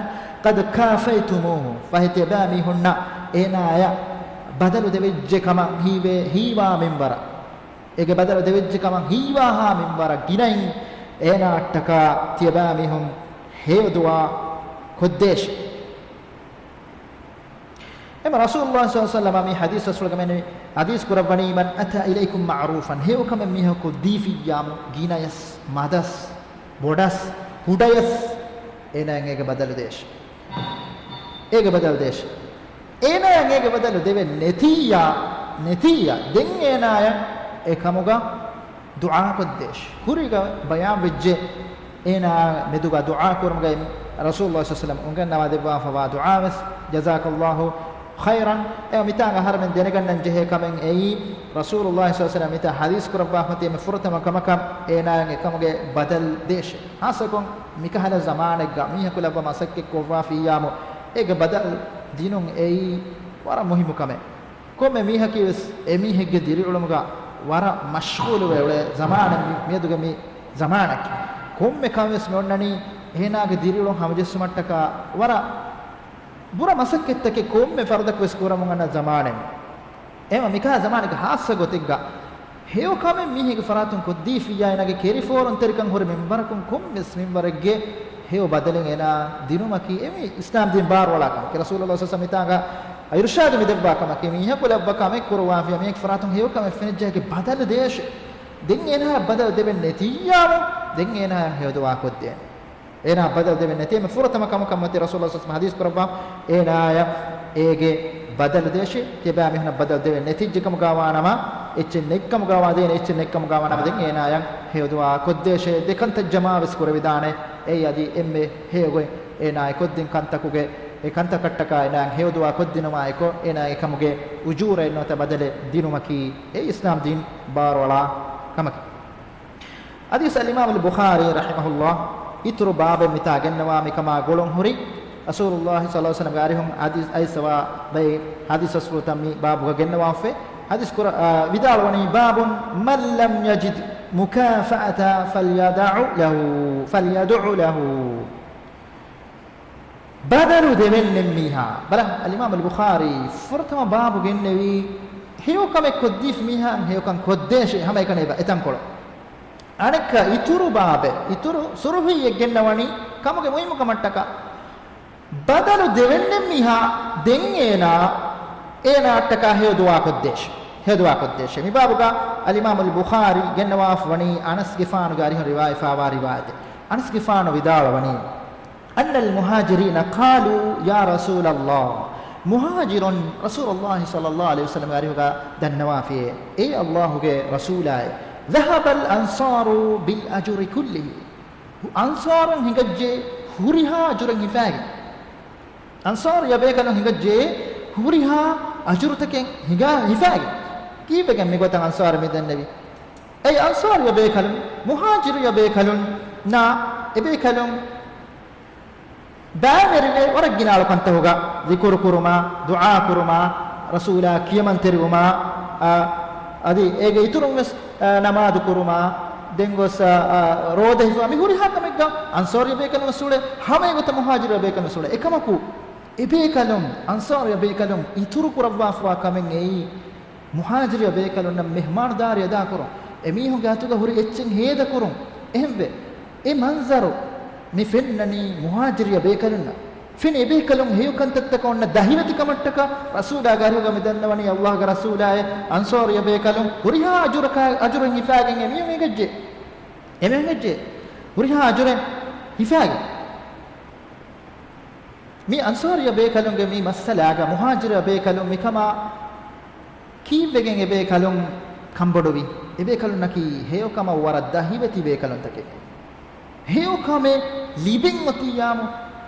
قد كافيتموه. ފަހެ ތިޔަބައިމީހުންނަށް އޭނާޔަށް ބަދަލު ދެވެއްޖެ ކަމަށް ހީވޭ، ހީވާ މިންވަރަށް. އޭގެ ބަދަލު ދެވެއްޖެ ކަމަށް ހީވާހާ މިންވަރަށް ގިނައިން އޭނާއަށްޓަކާ ތިޔަބައިމީހުން ހެޔޮ ދުޢާ ކޮށްދޭށޭ. އެމަ ރަސޫލުﷲ ޞައްލަﷲު ޢަލައިހި ވަސައްލަމަ މި ޙަދީޘް ރަސޫލުގަ މެނުވީ ޙަދީޘް ކުރައްވަނީ، من أتى إليكم معروفا، ހެޔޮކަމެއް މީހަކު ދީފިއްޔާމު، ގިނަޔަސް، މަދަސް، ބޮޑަސް، ކުޑަޔަސް، އޭނާއަށް އޭގެ ބަދަލު ދޭށޭ. އޭގެ ބަދަލު ދޭށޭ. އޭނާއަށް އޭގެ ބަދަލު ދެވެން ނެތިއްޔާ، ނެތިއްޔާ، ދެން އޭނާއަށް އެ ކަމުގަ ދުޢާކޮށްދޭށޭ. ކުރީގަ ބަޔާންވެއްޖެ، އޭނާ މެދުގަ ދުޢާ ކުރުމުގައި ރަސޫލުﷲ ޞައްލަﷲު ޢަލައިހި ވަސައްލަމަ އުނގަންނަވާ ދެއްވާފަވާ ދުޢާވެސް، جزاك الله خيرا. އެ މިތާނގަ އަހަރެމެން ދެނެގަންނަން ޖެހޭ ކަމެއް އެއީ، ރަސޫލުﷲ ޞައްލަﷲު ޢަލައިހި ވަސައްލަމަ މިތާ ޙަދީޘް ކުރައްވާފަ މިތީ މި ފުރަތަމަ ކަމަކަށް އޭނާއަށް އެކަމުގެ ބަދަލު ދޭށޭ. ޚާއްޞަކޮށް މިކަހަލަ ޒަމާނެއްގަ މީހަކު ލައްވަ މަސައްކަތް ކޮށްވާފިއްޔާމު، އޭގެ ބަދަލު ދިނުން އެއީ ވަރަށް މުހިއްމު ކަމެއް. ކޮންމެ މީހަކީ ވެސް އެމީހެއްގެ ދިރިއުޅުމުގަ ވަރަށް މަޝްޣޫލުވެ އުޅޭ ޒަމާނެއް މި-، މިއަދުގެ މި ޒަމާނަކީ. ކޮންމެ ކަމެއް ވެސް މި އޮންނަނީ އޭނާގެ ދިރިއުޅުން ހަމަޖެއްސުމަށްޓަކާ ވަރަށް ބުރަ މަސައްކަތްތަކެއް ކޮންމެ ފަރުދަކު ވެސް ކުރަމުން އަންނަ ޒަމާނެއް. އެމަ މިކަހަލަ ޒަމާނެއްގަ ޚާއްޞަ ގޮތެއްގަ ހެޔޮ ކަމެއް މީހެއްގެ ފަރާތުން ކޮށްދީފިއްޔާ އޭނާގެ ކެރިފޯރުންތެރިކަން ހުރި މިންވަރަކުން ކޮންމެސް މިންވަރެއްގެ ހެޔޮ ބަދަލެއް އޭނާ ދިނުމަކީ އެމީ އިސްލާމް ދީން ބާރުއަޅާ ކަމެއް. ރަސޫލުﷲ ޞައްލަﷲު ޢަލައިހި ވަސައްލަމަ މިތާނގަ އިރުޝާދު މި ދެއްވާ ކަމަކީ މީހަކު ލައްވަ ކަމެއް ކުރުވާފިޔާ މީހެއްގެ ފަރާތުން ހެޔޮ ކަމެއް ފެނިއްޖެ އޭގެ ބަދަލު ދޭށޭ. ދެން އޭނާ ބަދަލު ދެވެން ނެތިއްޔާމު، ދެން އޭނާ ހެޔޮ ދުޢާ ކޮށްދޭނެ. އޭނާ ބަދަލު ދެވެން ނެތީމަ ފުރަތަމަ ކަމަކަށް މަތި ރަސޫލުﷲ ޞައްލަﷲު ޢަލައިހި ވަސައްލަމަ ޙަދީޘް ކުރައްވާ، އޭނާޔަށް އޭގެ ބަދަލު ދޭށޭ. ތިޔަބައިމީހުންނަށް ބަދަލު ދެވެން ނެތިއްޖެ ކަމުގަވާނަމަ، އެއްޗެއް ނެތްކަމުގަވާ ދޭނެ އެއްޗެއް ނެތްކަމުގަވާނަމަ، ދެން އޭނާޔަށް ހެޔޮ ދުޢާ ކޮށްދޭށޭ. ދެ ކަންތައް ޖަމާވެސް ކުރެވިދާނެ. އެއީ އަދި އެންމެ ހެޔޮ ގޮތް އޭނާ އެ ކޮށްދިން ކަންތަކުގެ، އެ ކަންތަކަށްޓަކާ އޭނާޔަށް ހެޔޮ ދުޢާ ކޮށްދިނުމާ އެކޮށް، އޭނާ އެކަމުގެ އުޖޫރައެއް ނުވަތަ ބަދަލެއް ދިނުމަކީ އެ އިސްލާމް ދީން ބާރުއަޅާ ކަމަކީ. ޙަދީޘް އަލްއިމާމު އަލްބުޚާރީ ރަޙިމަހުﷲ އިތުރު ބާބެއް މިތާ ގެންނަވާ މިކަމާ ގުޅުން ހުރި، ރަސޫލުﷲ ޞައްލަﷲު ޢަލައިހި ވަސައްލަމަގެ އަރިހުން ޙަދީޘް އައިސްފަވާ ބައި ޙަދީޘް ރަސޫލުތައް މި ބާބުގަ ގެންނަވާފައި. ޙަދީޘް ކުރ-، އާ، ވިދާޅުވަނީ، باب من لم يجد مكافأة فليدع له، فليدع له. ބަދަލު ދެވެން ނެތް މީހާ. ބަލަ، އަލްއިމާމު އަލްބުޚާރީ ފުރަތަމަ ބާބު ގެންނެވީ، ހެޔޮ ކަމެއް ކޮށްދީފި މީހާއަށް ހެޔޮ ކަން ކޮށްދޭށޭ، ހަމަ އެކަނި އެތަންކޮޅު. އަނެއްކާ އިތުރު ބާބެއް، އިތުރު ސުރުޚީއެއް ގެންނަވަނީ، ކަމުގެ މުހިއްމު ކަމަށްޓަކާ. ބަދަލު ދެވެން ނެތް މީހާ، ދެން އޭނާ، އޭނާއަށްޓަކާ ހެޔޮ ދުޢާ ކޮށްދޭށޭ. ހެޔޮ ދުޢާ ކޮށްދޭށޭ. މި ބާބުގަ އަލްއިމާމު އަލްބުޚާރީ ގެންނަވާފަ ވަނީ އަނަސްގެފާނުގެ އަރިހުން ރިވާޔަތްވާ ރިވާޔަތެއް. އަނަސްގެފާނު ވިދާޅުވަނީ، أن المهاجرين قالوا يا رسول الله، މުހާޖިރުން ރަސޫލުﷲ ޞައްލަﷲު ޢަލައިހި ވަސައްލަމަގެ އަރިހުގަ ދަންނަވާފިޔޭ، އޭ ﷲގެ ރަސޫލާއޭ، ذهب الأنصار بالأجر كله، އަންޞާރުން ހިނގައްޖެ ހުރިހާ އަޖުރެއް ހިފާގެން. އަންޞާރު ޔަބޭކަލުން ހިނގައްޖެ ހުރިހާ އަޖުރުތަކެއް ހިނގާ ހިފާގެން. ކީއްވެގެން މިގޮތަށް އަންޞާރީ މި ދެންނެވީ؟ އެއީ އަންޞާރީ ބޭކަލުން، މުހާޖިރީ ބޭކަލުންނާ އެބޭކަލުން ބައިވެރިވޭ ވަރަށް ގިނަ އަޅުކަންތަކުގަ ޛިކުރު ކުރުމާ، ދުޢާ ކުރުމާ، ރަސޫލާ ކިޔަމަންތެރިވުމާ، އަ، އަދި އޭގެ އިތުރުން ވެސް، އަ، ނަމާދު ކުރުމާ، ދެން ގޮސް، އަ، އަ، ރޯދަ ހިފުމާ، މި ހުރިހާ ކަމެއްގަ އަންޞާރީ ބޭކަލުން ވެސް އުޅޭ، ހަމަ އެގޮތަށް މުހާޖިރީ ބޭކަލުން ވެސް އުޅޭ. އެކަމަކު، އެބޭކަލުން، އަންޞާރީ ބޭކަލުން އިތުރު ކުރައްވާފަވާ ކަމެއް އެއީ، މުހާޖިރީ ބޭކަލުންނަށް މެހްމާނުދާރީ އަދާކުރުން، އެމީހުންގެ އަތުގަ ހުރި އެއްޗެއް ހޭދަކުރުން. އެހެންވެ، އެ މަންޒަރު މި ފެންނަނީ މުހާޖިރީ ބޭކަލުންނަށް. ފިނި އެބޭކަލުން ހެޔޮ ކަންތައްތަކަށް އޮންނަ ދަހިވެތި ކަމަށްޓަކާ ރަސޫލާގެ އަރިހުގަ މި ދަންނަވަނީ ﷲގެ ރަސޫލާއޭ، އަންޞާރީ ބޭކަލުން ހުރިހާ އަޖުރަކާ، އަޖުރެއް ހިފާގެން އެމީހުން އެނގައްޖެ. އެމީހުން އެނގައްޖެ. ހުރިހާ އަޖުރެއް ހިފާގެން. މި އަންޞާރީ ބޭކަލުންގެ މި މައްސަލާގަ މުހާޖިރީ ބޭކަލުން މިކަމާ ކީއްވެގެން އެބޭކަލުން ކަންބޮޑުވީ؟ އެބޭކަލުންނަކީ ހެޔޮކަމަށް ވަރަށް ދަހިވެތި ބޭކަލުންތަކެއް. ހެޔޮކަމެއް ލިބެން އޮތިއްޔާމު،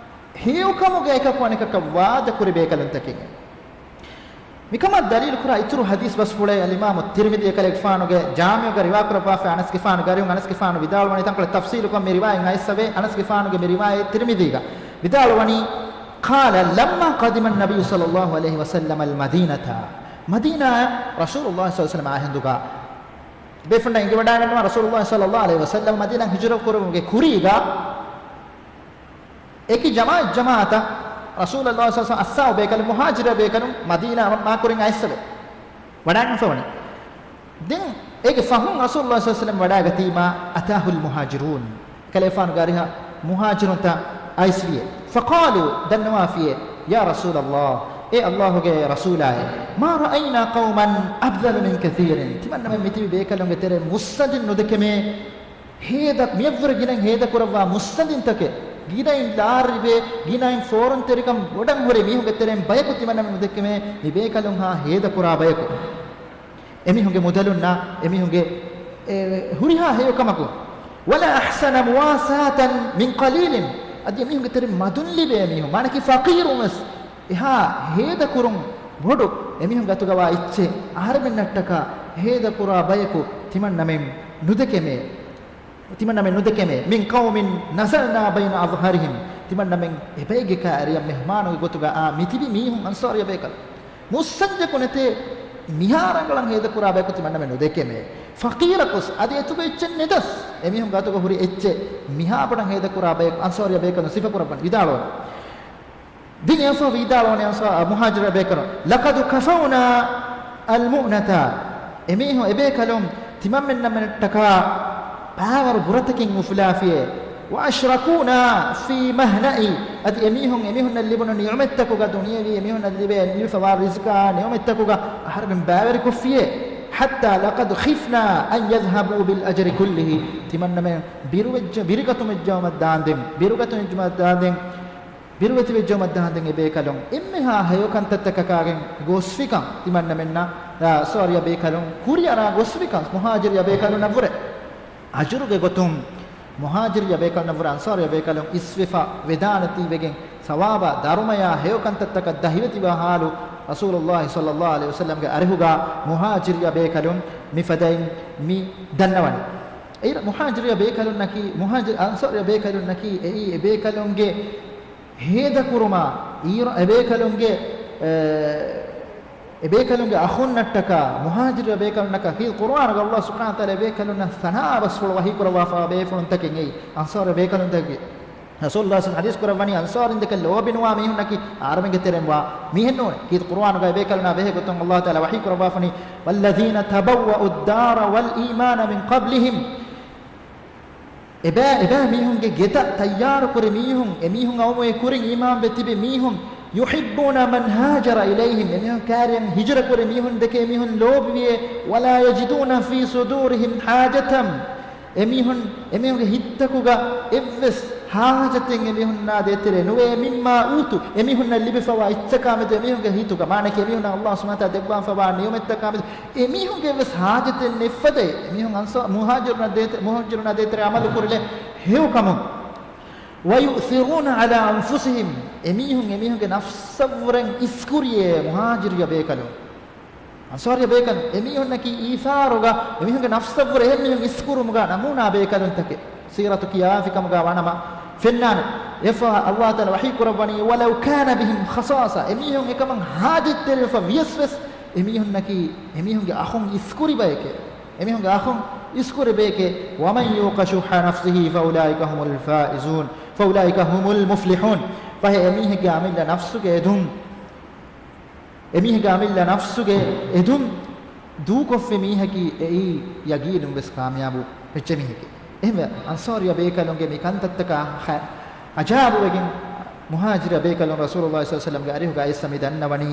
ހެޔޮކަމުގަ އެކަކު އަނެކަކަށް ވާދަކުރި ބޭކަލުންތަކެއް. މިކަމަށް ދަލީލުކުރާ އިތުރު ޙަދީޘް ބަސްފުޅެއް އަލްއިމާމު ތިރްމިޛީ އެކަލޭގެފާނުގެ ޖާމިޢުގަ ރިވާކުރައްވާފައި އަނަސްގެފާނުގެ އަރިހުން އަނަސްގެފާނު ވިދާޅުވަނީ ތަންކޮޅެއް ތަފްޞީލުކޮށް މި ރިވާޔަތް އައިސްފަވޭ. އަނަސްގެފާނުގެ މި ރިވާޔަތް ތިރްމިޛީގަ ވިދާޅުވަނީ، قال لما قدم النبي صلى الله عليه وسلم المدينة، މަދީނާއަށް ރަސޫލުﷲ ޞައްލަﷲު ޢަލައިހި ވަސައްލަމަ އާ ހިނދުގަ ބޭފުޅުންނަށް އެނގިވަޑައިގަންނަވާ ރަސޫލުﷲ ޞައްލަﷲު ޢަލައިހި ވަސައްލަމަ މަދީނާއަށް ހިޖުރަ ކުރުމުގެ ކުރީގަ އެކި ޖަމާޢަތް ޖަމާޢަތަށް ރަސޫލުﷲ ޞައްލަﷲު ޢަލައިހި ވަސައްލަމަ އައްސާ ބޭކަލުން މުހާޖިރު ބޭކަލުން މަދީނާ މާކުރިން އައިސްފަވޭ. ވަޑައިގެންފަވަނީ. ދެން އޭގެ ފަހުން ރަސޫލުﷲ ޞައްލަﷲު ޢަލައިހި ވަސައްލަމަ ވަޑައިގަތީމާ، أتاه المهاجرون، ކަލޭފާނުގެ އަރިހަށް މުހާޖިރުންތައް އައިސްވިއޭ. فقالوا، ދަންނަވާފިޔޭ، يا رسول الله، އޭ ﷲގެ ރަސޫލާއޭ، ما رأينا قوما أبذل من كثير، ތިމަންނަމެން މިތިބި ބޭކަލުންގެ ތެރެއިން މުއްސަނދިން ނުދެކެމޭ. ހޭދަ، މިއަށްވުރެ ގިނައިން ހޭދަކުރައްވާ މުއްސަނދިންތަކެއް، ގިނައިން ލާރިވޭ، ގިނައިން ފޯރުންތެރިކަން ބޮޑަށް ހުރި މީހުންގެ ތެރެއިން ބަޔަކު ތިމަންނަމެން ނުދެކެމޭ، މި ބޭކަލުންހާ ހޭދަކުރާ ބަޔަކު. އެމީހުންގެ މުދަލުންނާ، އެމީހުންގެ، އެ، ހުރިހާ ހެޔޮކަމަކުން. ولا أحسن مواساة من قليل، އަދި އެމީހުންގެ ތެރެއިން މަދުން ލިބޭ މީހުން، މާނަކީ ފަޤީރުން ވެސް އެހާ ހޭދަކުރުން ބޮޑު އެމީހުންގެ އަތުގަވާ އެއްޗެއް އަހަރެމެންނަށްޓަކާ ހޭދަކުރާ ބަޔަކު ތިމަންނަމެން ނުދެކެމޭ. ތިމަންނަމެން ނުދެކެމޭ. من قوم نزلنا بين أظهرهم، ތިމަންނަމެން އެބައެއްގެ ކައިރިއަށް މެހްމާނުގެ ގޮތުގަ އާ މިތިބި މީހުން އަންޞާރީ ބޭކަލުން. މުއްސަނދިޔަކު ނެތޭ މިހާ ރަނގަޅަށް ހޭދަކުރާ ބަޔަކު ތިމަންނަމެން ނުދެކެމޭ. ފަޤީރަކުސް އަދި އެތުގަ އެއްޗެއް ނެތަސް، އެމީހުންގެ އަތުގަ ހުރި އެއްޗެއް މިހާ ބޮޑަށް ހޭދަކުރާ ބަޔަކު އަންޞާރީ ބޭކަލުން ސިފަކުރައްވަނީ. ވިދާޅުވަނީ. ދިން އެއަށްފަހު ވިދާޅުވަނީ އަންޞާ-، މުހާޖިރު ބޭކަލުން، لقد كفونا المؤنة، އެމީހުން އެބޭކަލުން ތިމަންމެންނަމެންނަށްޓަކާ ބާވަރު ބުރަތަކެއް އުފުލާފިޔޭ. وأشركونا في مهنة، އަދި އެމީހުން އެމީހުންނަށް ލިބުނު ނިޢުމަތްތަކުގަ، ދުނިޔެވީ އެމީހުންނަށް ލިބޭ ލިބިފަވާ ރިޒްޤާ ނިޢުމަތްތަކުގަ އަހަރެމެން ބާވެރިކޮށްފިޔޭ. حتى لقد خفنا أن يذهبوا بالأجر كله، ތިމަންނަމެން ބިރުވެއްޖެ-، ބިރުގަތުމެއްޖައުމަށް ދާންދެން، ބިރުގަތުމެއްޖައުމަށް ދާންދެން، ބިރުވެތިވެއްޖައުމަށް ދާންދެން އެބޭކަލުން އެންމެހާ ހެޔޮކަންތައްތަކަކާގެން ގޮސްފިކަން ތިމަންނަމެންނަށް، އާ، އަންޞާރީ ބޭކަލުން ކުރިއަރާ ގޮސްފިކަން މުހާޖިރީ ބޭކަލުންނަށްވުރެ. އަޖުރުގެ ގޮތުން މުހާޖިރީ ބޭކަލުންނަށްވުރެ އަންޞާރީ ބޭކަލުން އިސްވެފަ ވެދާނެތީވެގެން ސަވާބާ ދަރުމަޔާ ހެޔޮކަންތައްތަކަށް ދަހިވެތިވާ ހާލު ރަސޫލުﷲ ޞައްލަﷲު ޢަލައިހި ވަސައްލަމްގެ އަރިހުގަ މުހާޖިރީ ބޭކަލުން މިފަދައިން މި ދަންނަވަނީ. އޭރު މުހާޖިރީ ބޭކަލުންނަކީ، މުހާޖިރު އަންޞާރީ ބޭކަލުންނަކީ އެއީ އެބޭކަލުންގެ ހޭދަކުރުމާ، އީރު އެބޭކަލުންގެ، އެ، އެބޭކަލުންގެ އަޚުންނަށްޓަކާ މުހާޖިރު ބޭކަލުންނަކަށް ކީރިތި ޤުރުއާނުގަ ﷲ ސުބްޙާނަހޫ ވަތަޢާލާ އެބޭކަލުންނަށް ސަނާ ބަސްފުޅު ވަޙީކުރައްވާފަ ބޭފުޅުންތަކެއް އެއީ އަންޞާރީ ބޭކަލުންތަކެއް. ރަސޫލުﷲ ޙަދީޘް ކުރައްވަނީ އަންޞާރީންދެކެ ލޯބިނުވާ މީހުންނަކީ އަހަރެމެންގެ ތެރެއިން ވާ މީހެއް ނޫނޭ. ކީރިތި ޤުރުއާނުގަ އެބޭކަލުންނާ ބެހޭ ގޮތުން ﷲ ތަޢާލާ ވަޙީ ކުރައްވާފަނީ، والذين تبوأوا الدار والإيمان من قبلهم، އެބައި، އެބައި މީހުންގެ ގެތައް ތައްޔާރުކުރި މީހުން، އެމީހުން އައުމުވެ ކުރިން އީމާންވެ ތިބި މީހުން، يحبون من هاجر إليهم، އެމީހުން ކައިރިއަށް ހިޖުރަކުރި މީހުން ދެކެ އެމީހުން ލޯބިވިޔޭ، ولا يجدون في صدورهم حاجة، އެމީހުން، އެމީހުންގެ ހިތްތަކުގަ އެއްވެސް ހާޖަތެއް އެމީހުންނާ ދޭތެރޭ ނުވޭ، مما أوتوا، އެމީހުންނަށް ލިބިފަވާ އެއްޗަކާމެދު އެމީހުންގެ ހިތުގަ، މާނައަކީ އެމީހުންނަށް ﷲ ސުބްޙާނަހޫ ވަތަޢާލާ ދެއްވާފަވާ ނިޢުމަތްތަކާމެދު އެމީހުންގެ އެއްވެސް ހާޖަތެއް ނެތްފަދައި، އެމީހުން އަންޞާ-، މުހާޖިރުންނަށް ދޭތެ-، މުހާޖިރުންނާ ދޭތެރޭ ޢަމަލު ކުރިލެއް ހެޔޮކަމުން. ويؤثرون على أنفسهم، އެމީހުން އެމީހުންގެ ނަފްސަށްވުރެން އިސްކުރިޔޭ މުހާޖިރު ބޭކަލުން. އަންޞާރީ ބޭކަލުން އެމީހުންނަކީ އީސާރުގަ އެމީހުންގެ ނަފްސަށްވުރެ އެހެން މީހުން އިސްކުރުމުގަ ނަމޫނާ ބޭކަލުންތަކެއް. ސީރަތު ކިޔާފިކަމުގަ ވާނަމަ ފެންނާނެ. އެއަށްފަހު ﷲ ތަޢާލާ ވަޙީ ކުރައްވަނީ، "وَلَوْ كَانَ بِهِمْ خَصَاصَةٌ." އެމީހުން އެކަމަށް ހާޖަތްތެރިވެފަ ވިޔަސް ވެސް އެމީހުންނަކީ އެމީހުންގެ އަޚުން އިސްކުރި ބަޔެކޭ. އެމީހުންގެ އަޚުން އިސްކުރި ބަޔެކޭ. "وَمَنْ يُوقَ شُحَّ نَفْسِهِ فَأُولَٰئِكَ هُمُ الْفَائِزُونَ، فَأُولَٰئِكَ هُمُ الْمُفْلِحُونَ." ފަހެ އެމީހެއްގެ އަމިއްލަ ނަފްސުގެ އެދުން، އެމީހެއްގެ އަމިއްލަ ނަފްސުގެ އެދުން ދޫކޮށްފި މީހަކީ އެއީ ޔަގީނުން ވެސް ކާމިޔާބު ވެއްޖެ މީހެކޭ. އެހެންވެ، އަންޞާރީ ބޭކަލުންގެ މި ކަންތައްތަކާ ހަ-، އަޖާބުވެގެން މުހާޖިރު ބޭކަލުން ރަސޫލުﷲ ޞައްލަﷲ ޢަލައިހި ވަސައްލަމްގެ އަރިހުގަ އައިސް މި ދަންނަވަނީ،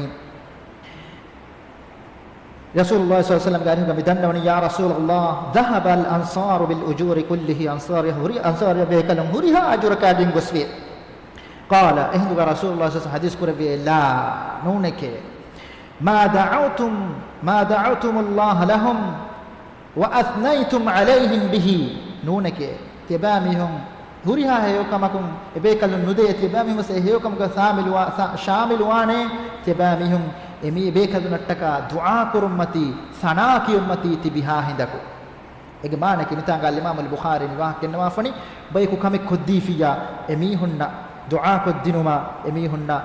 ރަސޫލުﷲ ޞައްލަﷲ ޢަލައިހި ވަސައްލަމްގެ އަރިހުގަ މި ދަންނަވަނީ، "يَا رَسُولَ اللَّهِ، ذَهَبَ الْأَنْصَارُ بِالْأُجُورِ كُلِّهَا." އަންޞާރީ ހުރި-، އަންޞާރީ ބޭކަލުން ހުރިހާ އަޖުރަކާ ގެންގޮސްފި. قَالَ، އެހިނދުގަ ރަސޫލުﷲ ޞައްލަﷲ ޢަލައިހި ވަސައްލަމް ޙަދީޘް ކުރެއްވިއޭ، "لَا، ނޫނެކޭ. مَا دَعَوْتُمْ، مَا دَعَوْتُمُ اللَّهَ لَهُمْ وَأَثْنَيْتُمْ عَلَيْهِمْ بِهِ." ނޫނެކޭ، ތިޔަބައިމީހުން ހުރިހާ ހެޔޮކަމަކުން އެބޭކަލުން ނުދޭ، ތިޔަބައިމީހުން ވެސް އެ ހެޔޮކަމުގަ ޝާމިލުވާ-، ޝާ-، ޝާމިލުވާނޭ، ތިޔަބައިމީހުން އެމީ އެބޭކަލުންނަށްޓަކާ ދުޢާ ކުރުންމަތީ، ސަނާ ކިޔުންމަތީ ތިބިހާ ހިނދަކު. އޭގެ މާނައަކީ މިތާނގަ އަލްއިމާމުލް ބުޚާރީ މި ވާހަކަ ގެންނަވާފަނީ، ބަޔަކު ކަމެއް ކޮށްދީފިއްޔާ، އެމީހުންނަށް ދުޢާކޮށްދިނުމާ، އެމީހުންނަށް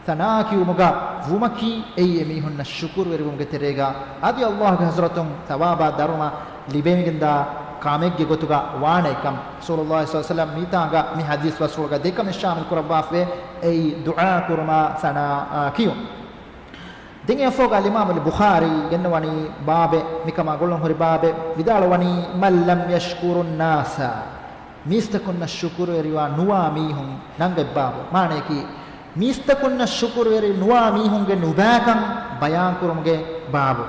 ސަނާ ކިޔުމުގަ ވުމަކީ، އެއީ އެމީހުންނަށް ޝުކުރުވެރިވުމުގެ ތެރޭގަ އަދި ﷲގެ ޙަޟްރަތުން ޘަވާބާ ދަރުމަ ލިބެމިގެންދާ ކަމެއްގެ ގޮތުގަ ވާނެ ކަން. ރަސޫލުﷲ ޞައްލަﷲ ޢަލައިހި ވަސައްލަމް މިތާނގަ މި ޙަދީޘް ބަސްފުޅުގަ ދެކަމެއް ޝާމިލް ކުރައްވާފައި، އެއީ ދުޢާ ކުރުމާ ސަނާ ކިޔުން. ދެން އެއަށްފަހުގަ އަލްއިމާމުލް ބުޚާރީ ގެންނަވަނީ ބާބެއް، މިކަމާ ގުޅުން ހުރި ބާބެއް، ވިދާޅުވަނީ، "مَنْ لَمْ يَشْكُرِ النَّاسَ." މީސްތަކުންނަށް ޝުކުރުވެރިވާ ނުވާ މީހުން ނަންގަތް ބާބު. މާނައަކީ، މީސްތަކުންނަށް ޝުކުރުވެރި ނުވާ މީހުންގެ ނުބައިކަން ބަޔާންކުރުމުގެ ބާބު.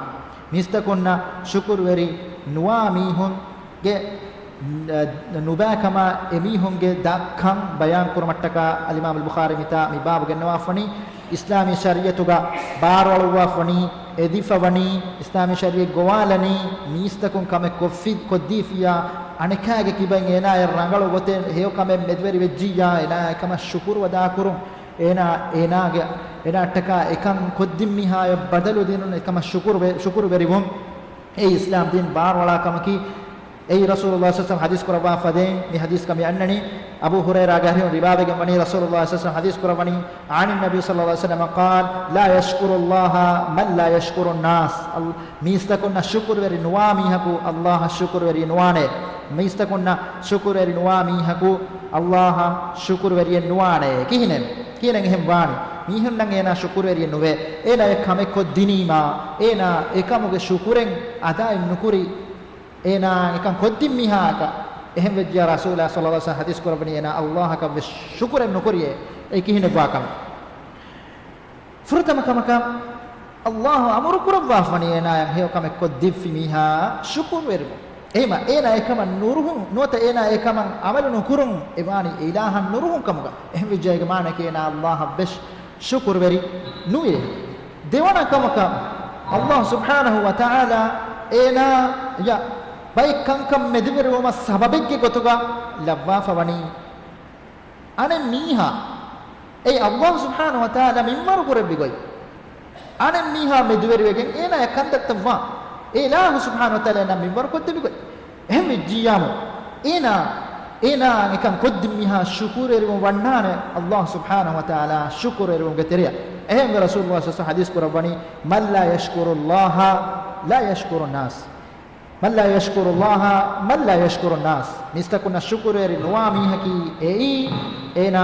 މީސްތަކުންނަށް ޝުކުރުވެރި ނުވާ މީހުންގެ ނުބައިކަމާ އެމީހުންގެ ދަށްކަން ބަޔާންކުރުމަށްޓަކާ އަލްއިމާމުލް ބުޚާރީ މިތާ މި ބާބު ގެންނަވާފަނީ، އިސްލާމީ ޝަރީޢަތުގަ ބާރުއަޅުއްވާފަނީ، އެދިފަވަނީ، އިސްލާމީ ޝަރީޢަތް ގޮވާލަނީ، މީސްތަކުން ކަމެއް ކޮށްފި-، ކޮށްދީފިއްޔާ، އަނެކާގެ ކިބައިން އޭނާޔަށް ރަނގަޅު ގޮތެއް ހެޔޮ ކަމެއް މެދުވެރި ވެއްޖިއްޔާ، އޭނާ އެކަމަށް ޝުކުރު އަދާކުރުން، އޭނާ، އޭނާގެ، އޭނާއަށްޓަކާ އެކަން ކޮށްދިން މީހާޔަށް ބަދަލު ދިނުން، އެކަމަށް ޝުކުރު ވެ-، ޝުކުރުވެރިވުން. އެއީ އިސްލާމް ދީން ބާރުއަޅާ ކަމަކީ. އެއީ ރަސޫލުﷲ ޞައްލަﷲ ޢަލައިހި ވަސައްލަމް ޙަދީޘް ކުރައްވާ ފަދައިން މި ޙަދީޘްގަ މި އަންނަނީ. އަބޫ ހުރައިރާގެ އަރިހުން ރިވާވެގެން ވަނީ، ރަސޫލުﷲ ޞައްލަﷲ ޢަލައިހި ވަސައްލަމް ޙަދީޘް ކުރައްވަނީ، عَنِ النَّبِيِّ صَلَّى اللَّهُ عَلَيْهِ وَسَلَّمَ قَالَ، لَا يَشْكُرُ اللَّهَ مَنْ لَا يَشْكُرُ النَّاسَ. އަލް-، މީސްތަކުންނަށް ޝުކުރުވެރި ނުވާ މީހަކު ﷲ އަށް ޝުކުރުވެރި ނުވާނެ. މީސްތަކުންނަށް ޝުކުރުވެރި ނުވާ މީހަކު ﷲ އަށް ޝުކުރުވެރިއެއް ނުވާނެ. ކިހިނެއް؟ ކިހިނެއް އެހެން ވާނީ؟ މީހުންނަށް އޭނާ ޝުކުރުވެރިއެއް ނުވޭ. އޭނާ އެ ކަމެއް ކޮށްދިނީމާ، އޭނާ އެކަމުގެ ޝުކުރެއް އަދާއެއް ނުކުރި، އޭނާ އެކަން ކޮށްދިން މީހާއަކަށް އެހެން ވެއްޖިޔާ، ރަސޫލާ ޞައްލަﷲ ޢަލައިހި ވަސައްލަމް ޙަދީޘް ކުރައްވަނީ، އޭނާ ﷲ އަކަށް ވެސް ޝުކުރެއް ނުކުރިއޭ. އެއީ ކިހިނެއް ވާ ކަމެއް؟ ފުރަތަމަ ކަމަކަށް، ﷲ އަމުރު ކުރައްވާފަނީ އޭނާޔަށް ހެޔޮ ކަމެއް ކޮށްދިއްފި މީހާއަށް ޝުކުރުވެރިވުން. އެހެންވީމާ، އޭނާ އެކަމަށް ނުރުހުން، ނުވަތަ އޭނާ އެކަމަށް ޢަމަލު ނުކުރުން، އެ ވާނީ އެ އިލާހަށް ނުރުހުން ކަމުގަ. އެހެން ވެއްޖެ އޭގެ މާނައަކީ އޭނާ ﷲ އަށް ވެސް ޝުކުރުވެރި ނުވޭ. ދެވަނަ ކަމަކަށް، ﷲ ސުބްޙާނަހޫ ވަތަޢާލާ އޭނާޔަށް ބައެއް ކަންކަން މެދުވެރިވުމަށް ސަބަބެއްގެ ގޮތުގަ ލައްވާފަ ވަނީ އަނެއް މީހާ، އެއީ ﷲ ސުބްޙާނަހޫ ވަތަޢާލާ މިންވަރު ކުރެއްވި ގޮތް. އަނެއް މީހާ މެދުވެރިވެގެން އޭނާޔަށް ކަންތައްތައް ވާން، އެ އިލާހު ސުބްޙާނަހޫ ވަތަޢާލާ އޭނާ މިންވަރު ކޮށްދެއްވި ގޮތް. އެހެން ވެއްޖިއްޔާމު، އޭނާ، އޭނާ އެކަން ކޮށްދިން މީހާ ޝުކުރުވެރިވުން ވަންނާނެ ﷲ ސުބްޙާނަހޫ ވަތަޢާލާ ޝުކުރުވެރިވުމުގެ ތެރެއަށް. އެހެންވެ، ރަސޫލުﷲ ޞައްލަﷲ ޢަލައިހި ވަސައްލަމް ޙަދީޘް ކުރައްވަނީ، مَنْ لَا يَشْكُرُ اللَّهَ لَا يَشْكُرُ النَّاسَ. مَنْ لَا يَشْكُرُ اللَّهَ مَنْ لَا يَشْكُرُ النَّاسَ. މީސްތަކުންނަށް ޝުކުރުވެރި ނުވާ މީހަކީ އެއީ، އޭނާ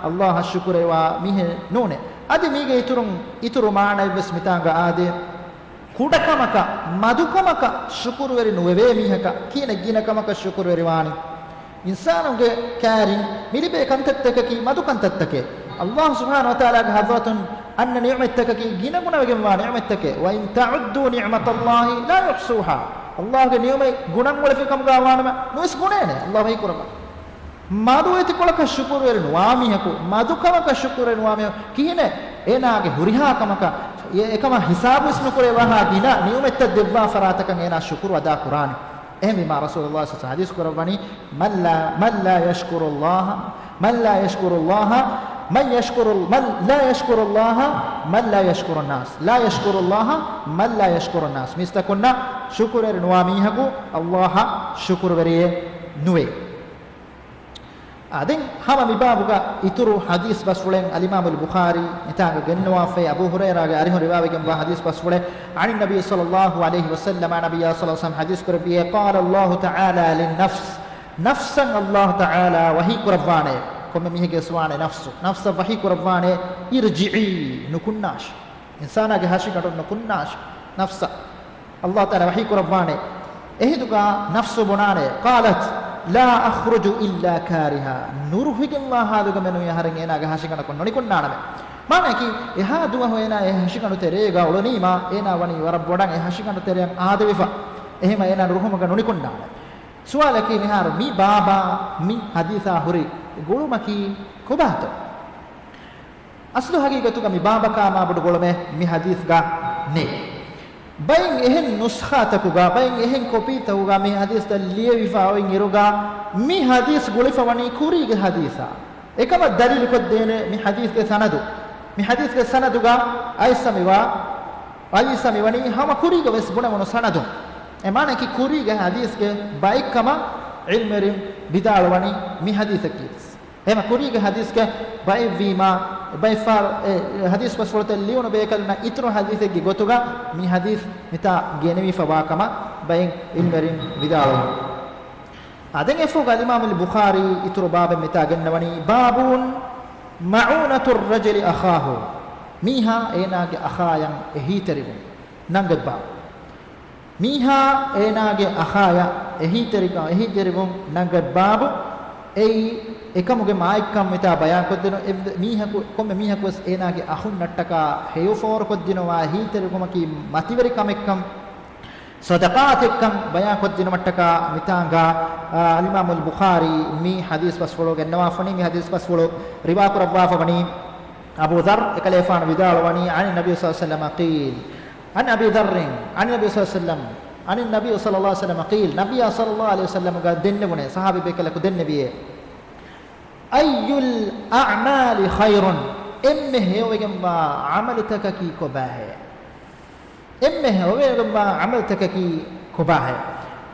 ﷲ އަށް ޝުކުރުވެރިވާ މީހެއް ނޫނޭ. އަދި މީގެ އިތުރުން، އިތުރު މާނައެއްވެސް މިތާނގަ އާދޭ. ކުޑަކަމަކަށް، މަދުކަމަކަށް ޝުކުރުވެރި ނުވެވޭ މީހަކަށް ކިހިނެއް ގިނަ ކަމަކަށް ޝުކުރުވެރިވާނީ؟ އިންސާނުގެ ކައިރިން މިލިބޭ ކަންތައްތަކަކީ މަދު ކަންތައްތަކެއް. ﷲ ސުބްޙާނަހޫ ވަތަޢާލާގެ ޙަޟްރަތުން އަންނަ ނިޢުމަތްތަކަކީ ގިނަގުނަވެގެންވާ ނިޢުމަތްތަކެއް. وَإِنْ تَعُدُّوا نِعْمَتَ اللَّهِ لَا تُحْصُوهَا. ﷲގެ ނިޢުމަތް ގުނަން އުޅެފިކަމުގަ ވާނަމަ ނުވެސް ގުނޭނެ. ﷲ ވަޙީ ކުރައްވާ. މަދު އެތިކޮޅަކަށް ޝުކުރުވެރި ނުވާ މީހަކު، މަދު ކަމަކަށް ޝުކުރުވެރި ނުވާ މީހަކު ކިހިނެއް އޭނާގެ ހުރިހާ ކަމަކަށް، އެ-، އެކަމަށް ހިސާބުވެސް ނުކުރެވޭ ވަހާ ގިނަ ނިޢުމަތްތައް ދެއްވާ ފަރާތަކަށް އޭނާ ޝުކުރު އަދާ ކުރާނެ؟ އެހެންވީމާ، ރަސޫލުﷲ ޞައްލަﷲ ޢަލައިހި ވަސައްލަމް ޙަދީޘް ކުރައްވަނީ، مَنْ لَا، مَنْ لَا يَشْكُرُ اللَّهَ، مَنْ لَا يَشْكُرُ اللَّهَ من يشكر، من لا يشكر الله، من لا يشكر الناس. لا يشكر الله، من لا يشكر الناس. މީސްތަކުންނަށް ޝުކުރުވެރި ނުވާ މީހަކު ﷲ އަށް ޝުކުރުވެރިއެއް ނުވޭ. އާ، ދެން ހަމަ މި ބާބުގަ އިތުރު ޙަދީޘް ބަސްފުޅެއް އަލްއިމާމުލް ބުޚާރީ މިތާގަ ގެންނަވާފައި، އަބޫ ހުރައިރާގެ އަރިހުން ރިވާވެގެންވާ ޙަދީޘް ބަސްފުޅެއް، عن النبي صلى الله عليه وسلم، ނަބިއްޔާ ޞައްލަﷲު ޢަލައިހި ވަސައްލަމަ ޙަދީޘް ކުރެއްވިއޭ، قال الله تعالى للنفس، ނަފްސަށް ﷲ ތަޢާލާ ވަޙީ ކުރައްވާނެ. ކޮންމެ މީހެއްގެ ވެސް ވާނެ ނަފްސު، ނަފްސަށް ވަޙީ ކުރައްވާނެ، ارجعي، ނުކުންނާށި. އިންސާނާގެ ހަށިގަނޑު ނުކުންނާށި. ނަފްސަށް ﷲ ތަޢާލާ ވަޙީ ކުރައްވާނެ. އެހިނދުގަ ނަފްސު ބުނާނެ، قالت لا أخرج إلا كارها، ނުރުހިގެންވާ ޙާލުގަ މެނުވީ އަހަރެން އޭނާގެ ހަށިގަނޑަކުން ނުނިކުންނާނަމޭ. މާނައަކީ، އެހާ ދުވަހު އޭނާ އެ ހަށިގަނޑު ތެރޭގަ އުޅުނީމާ، އޭނާ ވަނީ ވަރަށް ބޮޑަށް އެ ހަށިގަނޑު ތެރެއަށް އާދެވިފަ. އެހެމަ އޭނާ ނުރުހުމުގަ ނުނިކުންނާނެ. ސުވާލަކީ، މިހާރު މި ބާބާ މި ޙަދީޘާ ހުރި ގުޅުމަކީ ކޮބާތޯ؟ އަސްލު ޙަޤީޤަތުގަ މި ބާބަކާ މާބޮޑު ގުޅުމެއް މި ޙަދީޘްގަ ނެތް. ބައެއް އެހެން ނުސްޚާތަކުގަ، ބައެއް އެހެން ކޮޕީތަކުގަ މި ޙަދީޘްތައް ލިޔެވިފަ އޮތް އިރުގަ، މި ޙަދީޘް ގުޅިފަ ވަނީ ކުރީގެ ޙަދީޘާ. އެކަމަށް ދަލީލުކޮށްދޭނެ މި ޙަދީޘްގެ ސަނަދު. މި ޙަދީޘްގެ ސަނަދުގަ އައިސަމިވާ، އައިސަމިވަނީ ހަމަ ކުރީގަ ވެސް ބުނެވުނު ސަނަދުން. އެ މާނައަކީ ކުރީގެ ޙަދީޘްގެ ބައެއްކަމަށް ޢިލްމުވެރިން ވިދާޅުވަނީ މި ޙަދީޘަކީ. އެހެމަ ކުރީގެ ޙަދީޘްގެ ބައެއްވީމާ، ބައެއްފަހަރު އެ ޙަދީޘް ބަސްފުޅުތައް ލިޔުނު ބޭކަލުންނަށް އިތުރު ޙަދީޘެއްގެ ގޮތުގަ މި ޙަދީޘް މިތާ ގެނެވިފަ ވާކަމަށް ބައެއް ޢިލްމުވެރިން ވިދާޅުވި. އާ، ދެން އެފޯގަ އަލްއިމާމުލް ބުޚާރީ އިތުރު ބާބެއް މިތާ ގެންނަވަނީ، باب معونة الرجل أخاه، މީހާ އޭނާގެ އަޚާޔަށް އެހީތެރިވުން ނަންގަތް ބާބު. މީހާ އޭނާގެ އަޚާޔަށް އެހީތެރިކަން، އެހީތެރިވުން ނަންގަތް ބާބު. އެއީ އެކަމުގެ މާތްކަން މިތާ ބަޔާންކޮށްދިނު، އެއްވެ-، މީހަކު، ކޮންމެ މީހަކު ވެސް އޭނާގެ އަޚުންނަށްޓަކާ ހެޔޮ ފޯރުކޮށްދިނުމާ އެހީތެރިކުމަކީ މަތިވެރި ކަމެއްކަން، ޞަދަޤާތެއްކަން ބަޔާންކޮށްދިނުމަށްޓަކާ މިތާނގަ، އާ، އަލްއިމާމުލް ބުޚާރީ މި ޙަދީޘް ބަސްފުޅު ގެންނަވާފަނީ، މި ޙަދީޘް ބަސްފުޅު ރިވާކުރައްވާފަވަނީ އަބޫ ޛައްރު އެކަލޭފާނު ވިދާޅުވަނީ، عن النبي صلى الله عليه وسلم قيل، عن أبي ذر، عن النبي صلى الله عليه وسلم، عن النبي صلى الله عليه وسلم قيل، ނަބިއްޔާ ޞައްލަﷲު ޢަލައިހި ވަސައްލަމަގަ ދެންނެވުނޭ، ޞަޙާބީ ބޭކަލަކު ދެންނެވިއޭ، أي الأعمال خير، އެންމެ ހެޔޮވެގެންވާ ޢަމަލުތަކަކީ ކޮބާހޭ؟ އެންމެ ހެޔޮވެގެންވާ ޢަމަލުތަކަކީ ކޮބާހޭ؟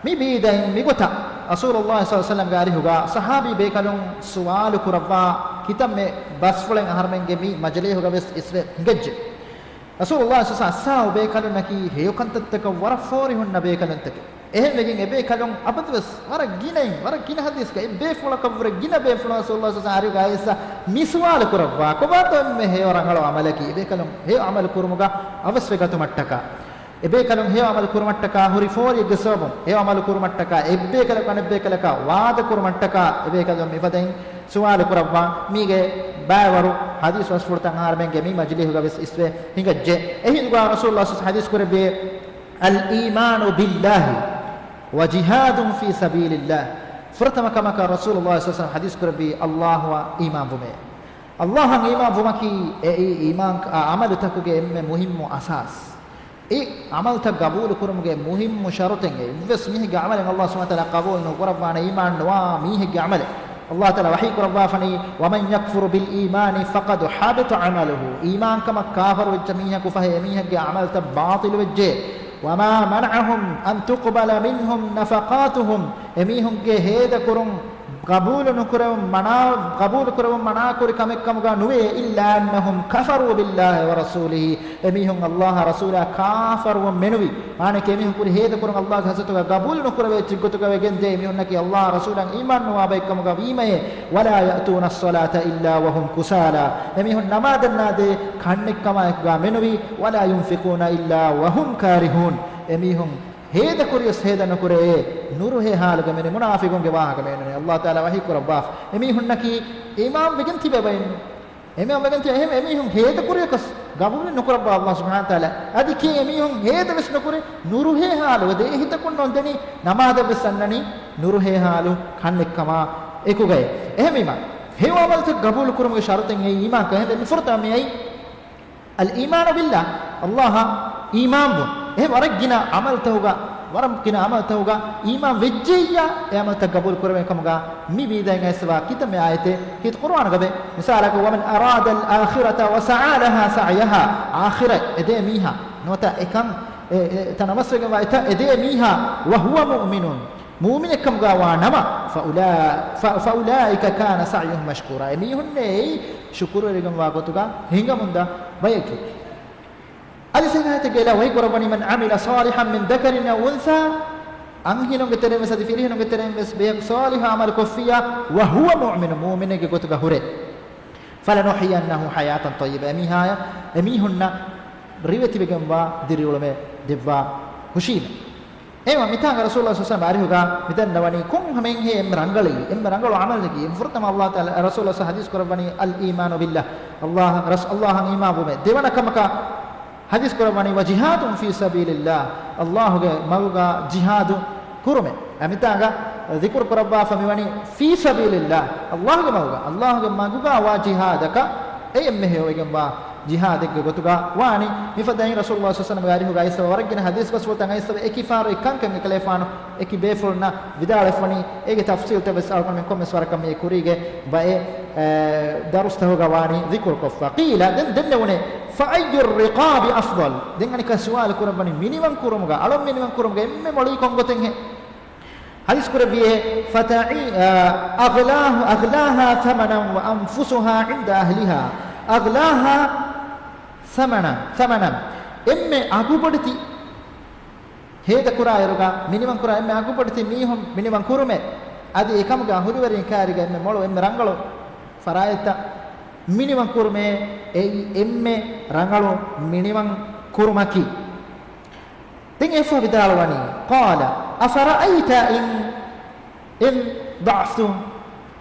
މި ބީދައިން މިގޮތަށް ރަސޫލުﷲ ޞައްލަﷲު ޢަލައިހި ވަސައްލަމްގެ އަރިހުގަ ޞަޙާބީ ބޭކަލުން ސުވާލު ކުރައްވާ ކިތައްމެ ބަސްފުޅެއް އަހަރުމެންގެ މި މަޖިލީހުގަ ވެސް އިސްވެ ހިނގައްޖެ. ރަސޫލުﷲ ޞައްލަﷲު ޢަލައިހި ވަސައްލަމް އަޞްޙާބު ބޭކަލުންނަކީ ހެޔޮކަންތައްތަކަށް ވަރަށް ފޯރިހުންނަ ބޭކަލުންތަކެއް. އެހެންވެގެން އެބޭކަލުން އަބަދުވެސް ވަރަށް ގިނައިން، ވަރަށް ގިނަ ޙަދީޘްގަ އެއްބޭފުޅަކަށްވުރެ ގިނަ ބޭފުޅުން ރަސޫލުﷲ ޞައްލަﷲު ޢަލައިހި ވަސައްލަމް އަރިހުގަ އައިސް މި ސުވާލު ކުރައްވާ، ކޮބާތޯ އެންމެ ހެޔޮ ރަނގަޅު ޢަމަލަކީ؟ އެބޭކަލުން ހެޔޮ ޢަމަލު ކުރުމުގަ އަވަސްވެ ގަތުމަށްޓަކާ، އެބޭކަލުން ހެޔޮ ޢަމަލު ކުރުމަށްޓަކާ ހުރި ފޯރިއެއްގެ ސަބަބުން، ހެޔޮ ޢަމަލު ކުރުމަށްޓަކާ އެއްބޭކަލަކު އަނެއްބޭކަލަކާ ވާދަ ކުރުމަށްޓަކާ އެބޭކަލުން މިފަދައިން ސުވާލު ކުރައްވާ. މީގެ ބައިވަރު ޙަދީޘް ބަސްފުޅުތައް އަހަރުމެންގެ މި މަޖިލީހުގަ ވެސް އިސްވެ ހިނގައްޖެ. އެހިނދުގަ ރަސޫލުﷲ ޞައްލަﷲު ޢަލައިހި ވަސައްލަމް ޙަދީޘް ކުރެއްވި، الإيمان بالله وجهاد في سبيل الله. ފުރަތަމަ ކަމަކަށް ރަސޫލުﷲ ޞައްލަﷲު ޢަލައިހި ވަސައްލަމް ޙަދީޘް ކުރެއްވީ ﷲ އަށް އީމާންވުމޭ. ﷲ އަށް އީމާންވުމަކީ އެއީ އީމާން ޢަމަލުތަކުގެ އެންމެ މުހިއްމު އަސާސް. އެ ޢަމަލުތައް ޤަބޫލު ކުރުމުގެ މުހިއްމު ޝަރުޠެއް. އެއްވެސް މީހެއްގެ ޢަމަލެއް ﷲ ސުބްޙާނަހޫ ވަތަޢާލާ ޤަބޫލު ނުކުރައްވާނެ އީމާން ނުވާ މީހެއްގެ ޢަމަލެއް. ﷲ ތަޢާލާ ވަޙީ ކުރައްވާފަނީ، ومن يكفر بالإيمان فقد حبط عمله. އީމާންކަމަށް ކާފަރުވެއްޖެ މީހަކު ފަހެ އެމީހެއްގެ ޢަމަލުތައް ބާޠިލުވެއްޖެ. وما منعهم أن تقبل منهم نفقاتهم. އެމީހުންގެ ހޭދަކުރުން ޤަބޫލު ނުކުރެވުން މަނާ، ޤަބޫލު ކުރެވުން މަނާކުރި ކަމެއްކަމުގަ ނުވޭ، إلا أنهم كفروا بالله ورسوله. އެމީހުން ﷲ އާ ރަސޫލާ ކާފަރުވުން މެނުވީ. މާނައަކީ އެމީހުން ކުރި ހޭދަކުރުން ﷲ ގެ ޙަޟްރަތުގަ ޤަބޫލު ނުކުރެވޭ އެއްޗެއްގޮތުގަ ވެގެންދޭ. އެމީހުންނަކީ ﷲ އާ ރަސޫލަށް އީމާން ނުވާ ބައެއްކަމުގަ ވީމައޭ. ولا يأتون الصلاة إلا وهم كسالى. އެމީހުން ނަމާދަށް ނާދޭ ކަންނެއްކަމާއެކުގަ މެނުވީ. ولا ينفقون إلا وهم كارهون. އެމީހުން ހޭދަކުރިޔަސް ހޭދަ ނުކުރެއޭ، ނުރުހޭ ޙާލުގަ މެނުވީ. މުނާފިޤުންގެ ވާހަކަ މޭނުނޭ. ﷲ ތަޢާލާ ވަޙީ ކުރައްވާފަ. އެމީހުންނަކީ އީމާން ވެގެން ތިބޭ ބައިން. އެމީހުން ވެގެން ތި-، އެހެން އެމީހުން ހޭދަކުރިޔަކަސް ޤަބޫލެއް ނުކުރައްވާ ﷲ ސުބްޙާނަހޫ ވަތަޢާލާ. އަދި ކީ އެމީހުން ހޭދަވެސް ނުކުރޭ، ނުރުހޭ ޙާލު ވެދޭ. އެހިތަކުން ނޯންދެނީ ނަމާދަށްވެސް އަންނަނީ ނުރުހޭ ޙާލު ކަންނެއްކަމާ އެކުގައި. އެހެންވީމަ، ހެޔޮ ޢަމަލުތައް ޤަބޫލު ކުރުމުގެ ޝަރުޠެއް އެއީ އީމާންކަން. އެހެންވެ، މި ފުރަތަމަ މިއައީ الإيمان بالله، ﷲ އަށް އީމާންވުން. އެހެން ވަރަށް ގިނަ ޢަމަލުތަކުގަ ވަރަށް ގިނަ ޢަމަލުތަކުގަ އީމާން ވެއްޖެއްޔާ، އެ ޢަމަލުތައް ގަބޫލު ކުރެވޭ ކަމުގަ މި ވީދައިން އައިސްވާ ކިތައްމެ އާޔަތެއް ކީރިތި ޤުރުއާނުގަ ވޭ. މިސާލަކަށް، وَمَنْ أَرَادَ الْآخِرَةَ وَسَعَىٰ لَهَا سَعْيَهَا، އާޚިރަތް އެދޭ މީހާ، ނުވަތަ އެކަން އެ، އެ، ތަނަވަސްވެގެންވާ އެތައް އެދޭ މީހާ، وَهُوَ مُؤْمِنٌ، މުއުމިނެއްކަމުގަ ވާ ނަމަ، فَأُولَٰ، ف، فَأُولَٰئِكَ كَانَ سَعْيُهُمْ مَشْكُورًا، އެމީހުންނޭ އެއީ ޝުކުރުވެރިގެންވާ ގޮތުގަ ހިނގަމުންދާ ބަޔަކީ. އަދި އެއް އާޔަތެއްގައި ވަޙީ ކުރައްވަނީ، مَنْ عَمِلَ صَالِحًا مِنْ ذَكَرٍ أَوْ أُنْثَىٰ، އަންހެނުންގެ ތެރެއިން ވެސް އަދި ފިރިހެނުންގެ ތެރެއިން ވެސް ބެހޭ ޞާލިޙު ޢަމަލު ކޮށްފިއްޔާ، وَهُوَ مُؤْمِنٌ، މުއުމިނެއްގެ ގޮތުގަ ހުރޭ، فَلَنُحْيِيَنَّهُ حَيَاةً طَيِّبَةً، އެމީހާޔަށް، އެމީހުންނަށް ރިވެތިވެގެންވާ ދިރިއުޅުމެއް ދެއްވާ ހުށީމެ. އެހެންވީމަ މިތާނގަ ރަސޫލުﷲ ޞައްލަﷲ ޢަލައިހި ވަސައްލަމަ އަރިހުގަ މިދަންނަވަނީ ކޮން ހަމައެއްހޭ އެންމެ ރަނގަޅީ، އެންމެ ރަނގަޅު ޢަމަލަކީ. ފުރަތަމަ ﷲ ތަޢާލާ، ރަސޫލުﷲ ޙަދީޘް ކުރައްވަނީ، الْإِيمَانُ بِاللَّهِ، ﷲ، ރަސް، ﷲ އަށް އީމާންވުމޭ. ދެވަނަ ކަމަކަށް ޙަދީޘް ކުރައްވަނީ، وَجِهَادٌ فِي سَبِيلِ اللَّهِ، ﷲ ގެ މަގުގަ ޖިހާދު ކުރުމޭ. އެ މިތާނގަ ޛިކުރު ކުރައްވާފަ މިވަނީ، فِي سَبِيلِ اللَّهِ، ﷲ ގެ މަގުގަ، ﷲ ގެ މަގުގަ ވާ ޖިހާދަކަށް އެ އެންމެހެޔޮވެގެންވާ ޖިހާދެއްގެ ގޮތުގަ ވާނީ. މިފަދައިން ރަސޫލުﷲ ޞައްލަﷲ ޢަލައިހި ވަސައްލަމަ އަރިހުގަ އައިސްފަ ވަރަށް ގިނަ ޙަދީޘް ބަސްފުޅުތައް އައިސްފަ އެކި ފަހަރު އެކަންކަން އެކަލޭފާނު އެކި ބޭފުޅުންނަށް ވިދާޅުވެފަވަނީ. އޭގެ ތަފްޞީލުތައް ވެސް އަޅުގަނޑުމެން ކޮންމެސް ވަރަކަށް މި ކުރީގެ ބައެއް، އެ، ދަރުސްތަކުގަ ވާނީ ޛިކުރު ކޮށްފަ. قِيلَ، ދެން ދެންނެވުނޭ، فَأَيُّ الرِّقَابِ أَفْضَلُ؟ ދެން އަނެއްކާ ސުވާލު ކުރައްވަނީ، މިނިވަން ކުރުމުގަ، އަޅުން މިނިވަން ކުރުމުގަ އެންމެ މޮޅީ ކޮން ގޮތެއްހޭ؟ ޙަދީޘް ކުރެއްވިއޭ، ފަތަޢީ، އަ، أَغْلَاهُ، أَغْلَاهَا ثَمَنًا وَأَنْفُسُهَا عِنْدَ أَهْلِهَا. أَغْلَاهَا ثَمَنًا، ثَمَنًا. އެންމެ އަގުބޮޑެތި ހޭދަކުރާއިރުގަ، މިނިވަންކުރާ އެންމެ އަގުބޮޑެތި މީހުން މިނިވަން ކުރުމޭ. އަދި އެކަމުގަ ހުރިވެރިން ކާރިގަ އެންމެ މޮޅު، އެންމެ ރަނގަޅު ފަރާތްތައް މިނިވަން ކުރުމޭ. އެއީ އެންމެ ރަނގަޅު މިނިވަން ކުރުމަކީ. ދެން އެއަށްފަހު ވިދާޅުވަނީ، قَالَ أَفَرَأَيْتَ إِنْ، إِنْ ضَعُفْتُ،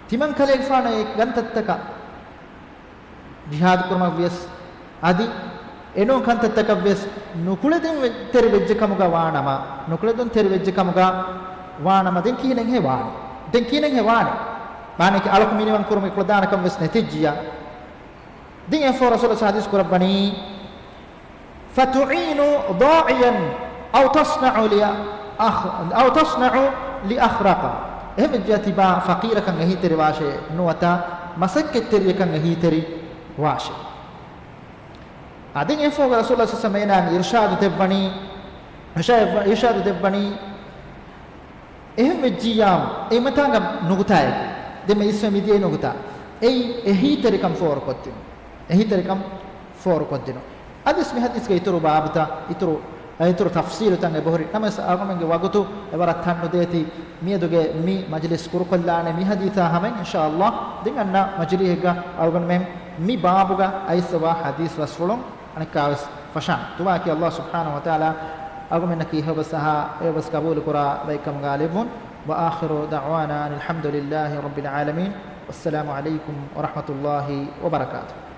ތިމަން ކަލޭގެފާނު އެ ކަންތައްތަކަށް ޖިހާދު ކުރުމަށް ވިޔަސް، އަދި އެނޫން ކަންތައްތަކަށް ވެސް ނުކުޅެދުން ވެ-، ތެރިވެއްޖެ ކަމުގަ ވާނަމަ، ނުކުޅެދުން ތެރިވެއްޖެ ކަމުގަ ވާނަމަ، ދެން ކިހިނެއްހޭ ވާނެ؟ ދެން ކިހިނެއްހޭ ވާނެ؟ މާނައަކީ އަޅަކު މިނިވަން ކުރުމުގެ ކުޅަދާނަކަން ވެސް ނެތިއްޖިއްޔާ. ދެން އެއަށްފަހު ރަސޫލު ޙަދީޘް ކުރައްވަނީ، فَتُعِينُ ضَاعِيًا أَوْ تَصْنَعُ لِأَخْ-، أَوْ تَصْنَعُ لِأَخْرَقَ. އެހެންވެއްޖެއްޔާ ތިބާ ފަޤީރަކަށް އެހީތެރިވާށޭ، ނުވަތަ މަސައްކަތްތެރިޔަކަށް އެހީތެރިވާށޭ. އަދި އެއަށްފަހު ރަސޫލު ޞައްލަﷲ ޢަލައިހި ވަސައްލަމަ އޭނާއަށް އިރުޝާދު ދެއްވަނީ، އިރުޝާ-، އިރުޝާދު ދެއްވަނީ، އެހެން ވެއްޖިއްޔާމު، އެ މަތާނގަ ނުކުތާއެއް، ދެންމެ އިސްވެ މިދިޔައީ ނުކުތާ. އެއީ އެހީތެރިކަން ފޯރުކޮށްދިނުން. އެހީތެރިކަން ފޯރުކޮށްދިނުން. އަދިވެސް މި ޙަދީޘްގެ އިތުރު ބާބުތައް، އިތުރު، އިތުރު ތަފްޞީލުތައް އެބަހުރި. ނަމަވެސް އަޅުގަނޑުމެންގެ ވަގުތު އެވަރަށް ތަން ނުދޭތީ، މިއަދުގެ މި މަޖިލިސް ކުރުކޮށްލާނެ މި ޙަދީޘާ ހަމައިން، އިންޝާﷲ. ދެން އަންނަ މަޖިލީހެއްގަ އަޅުގަނޑުމެން މި ބާބުގަ އައިސްފަވާ ޙަދީޘް ބަސްފުޅުން އަނެއްކާވެސް ފަށާނެ. ދުޢާއަކީ ﷲ ސުބްޙާނަހޫ ވަތަޢާލާ އަޅުގަނޑުމެންނަކީ އެހާ ބަސް އަހާ، އެ ބަސް ޤަބޫލު ކުރާ ބައެއްކަމުގަ ލެއްވުން. وَآخِرُ دَعْوَانَا أَنِ الْحَمْدُ لِلَّهِ رَبِّ الْعَالَمِينَ. وَالسَّلَامُ عَلَيْكُمْ وَرَحْمَةُ اللَّهِ وَبَرَكَاتُهُ.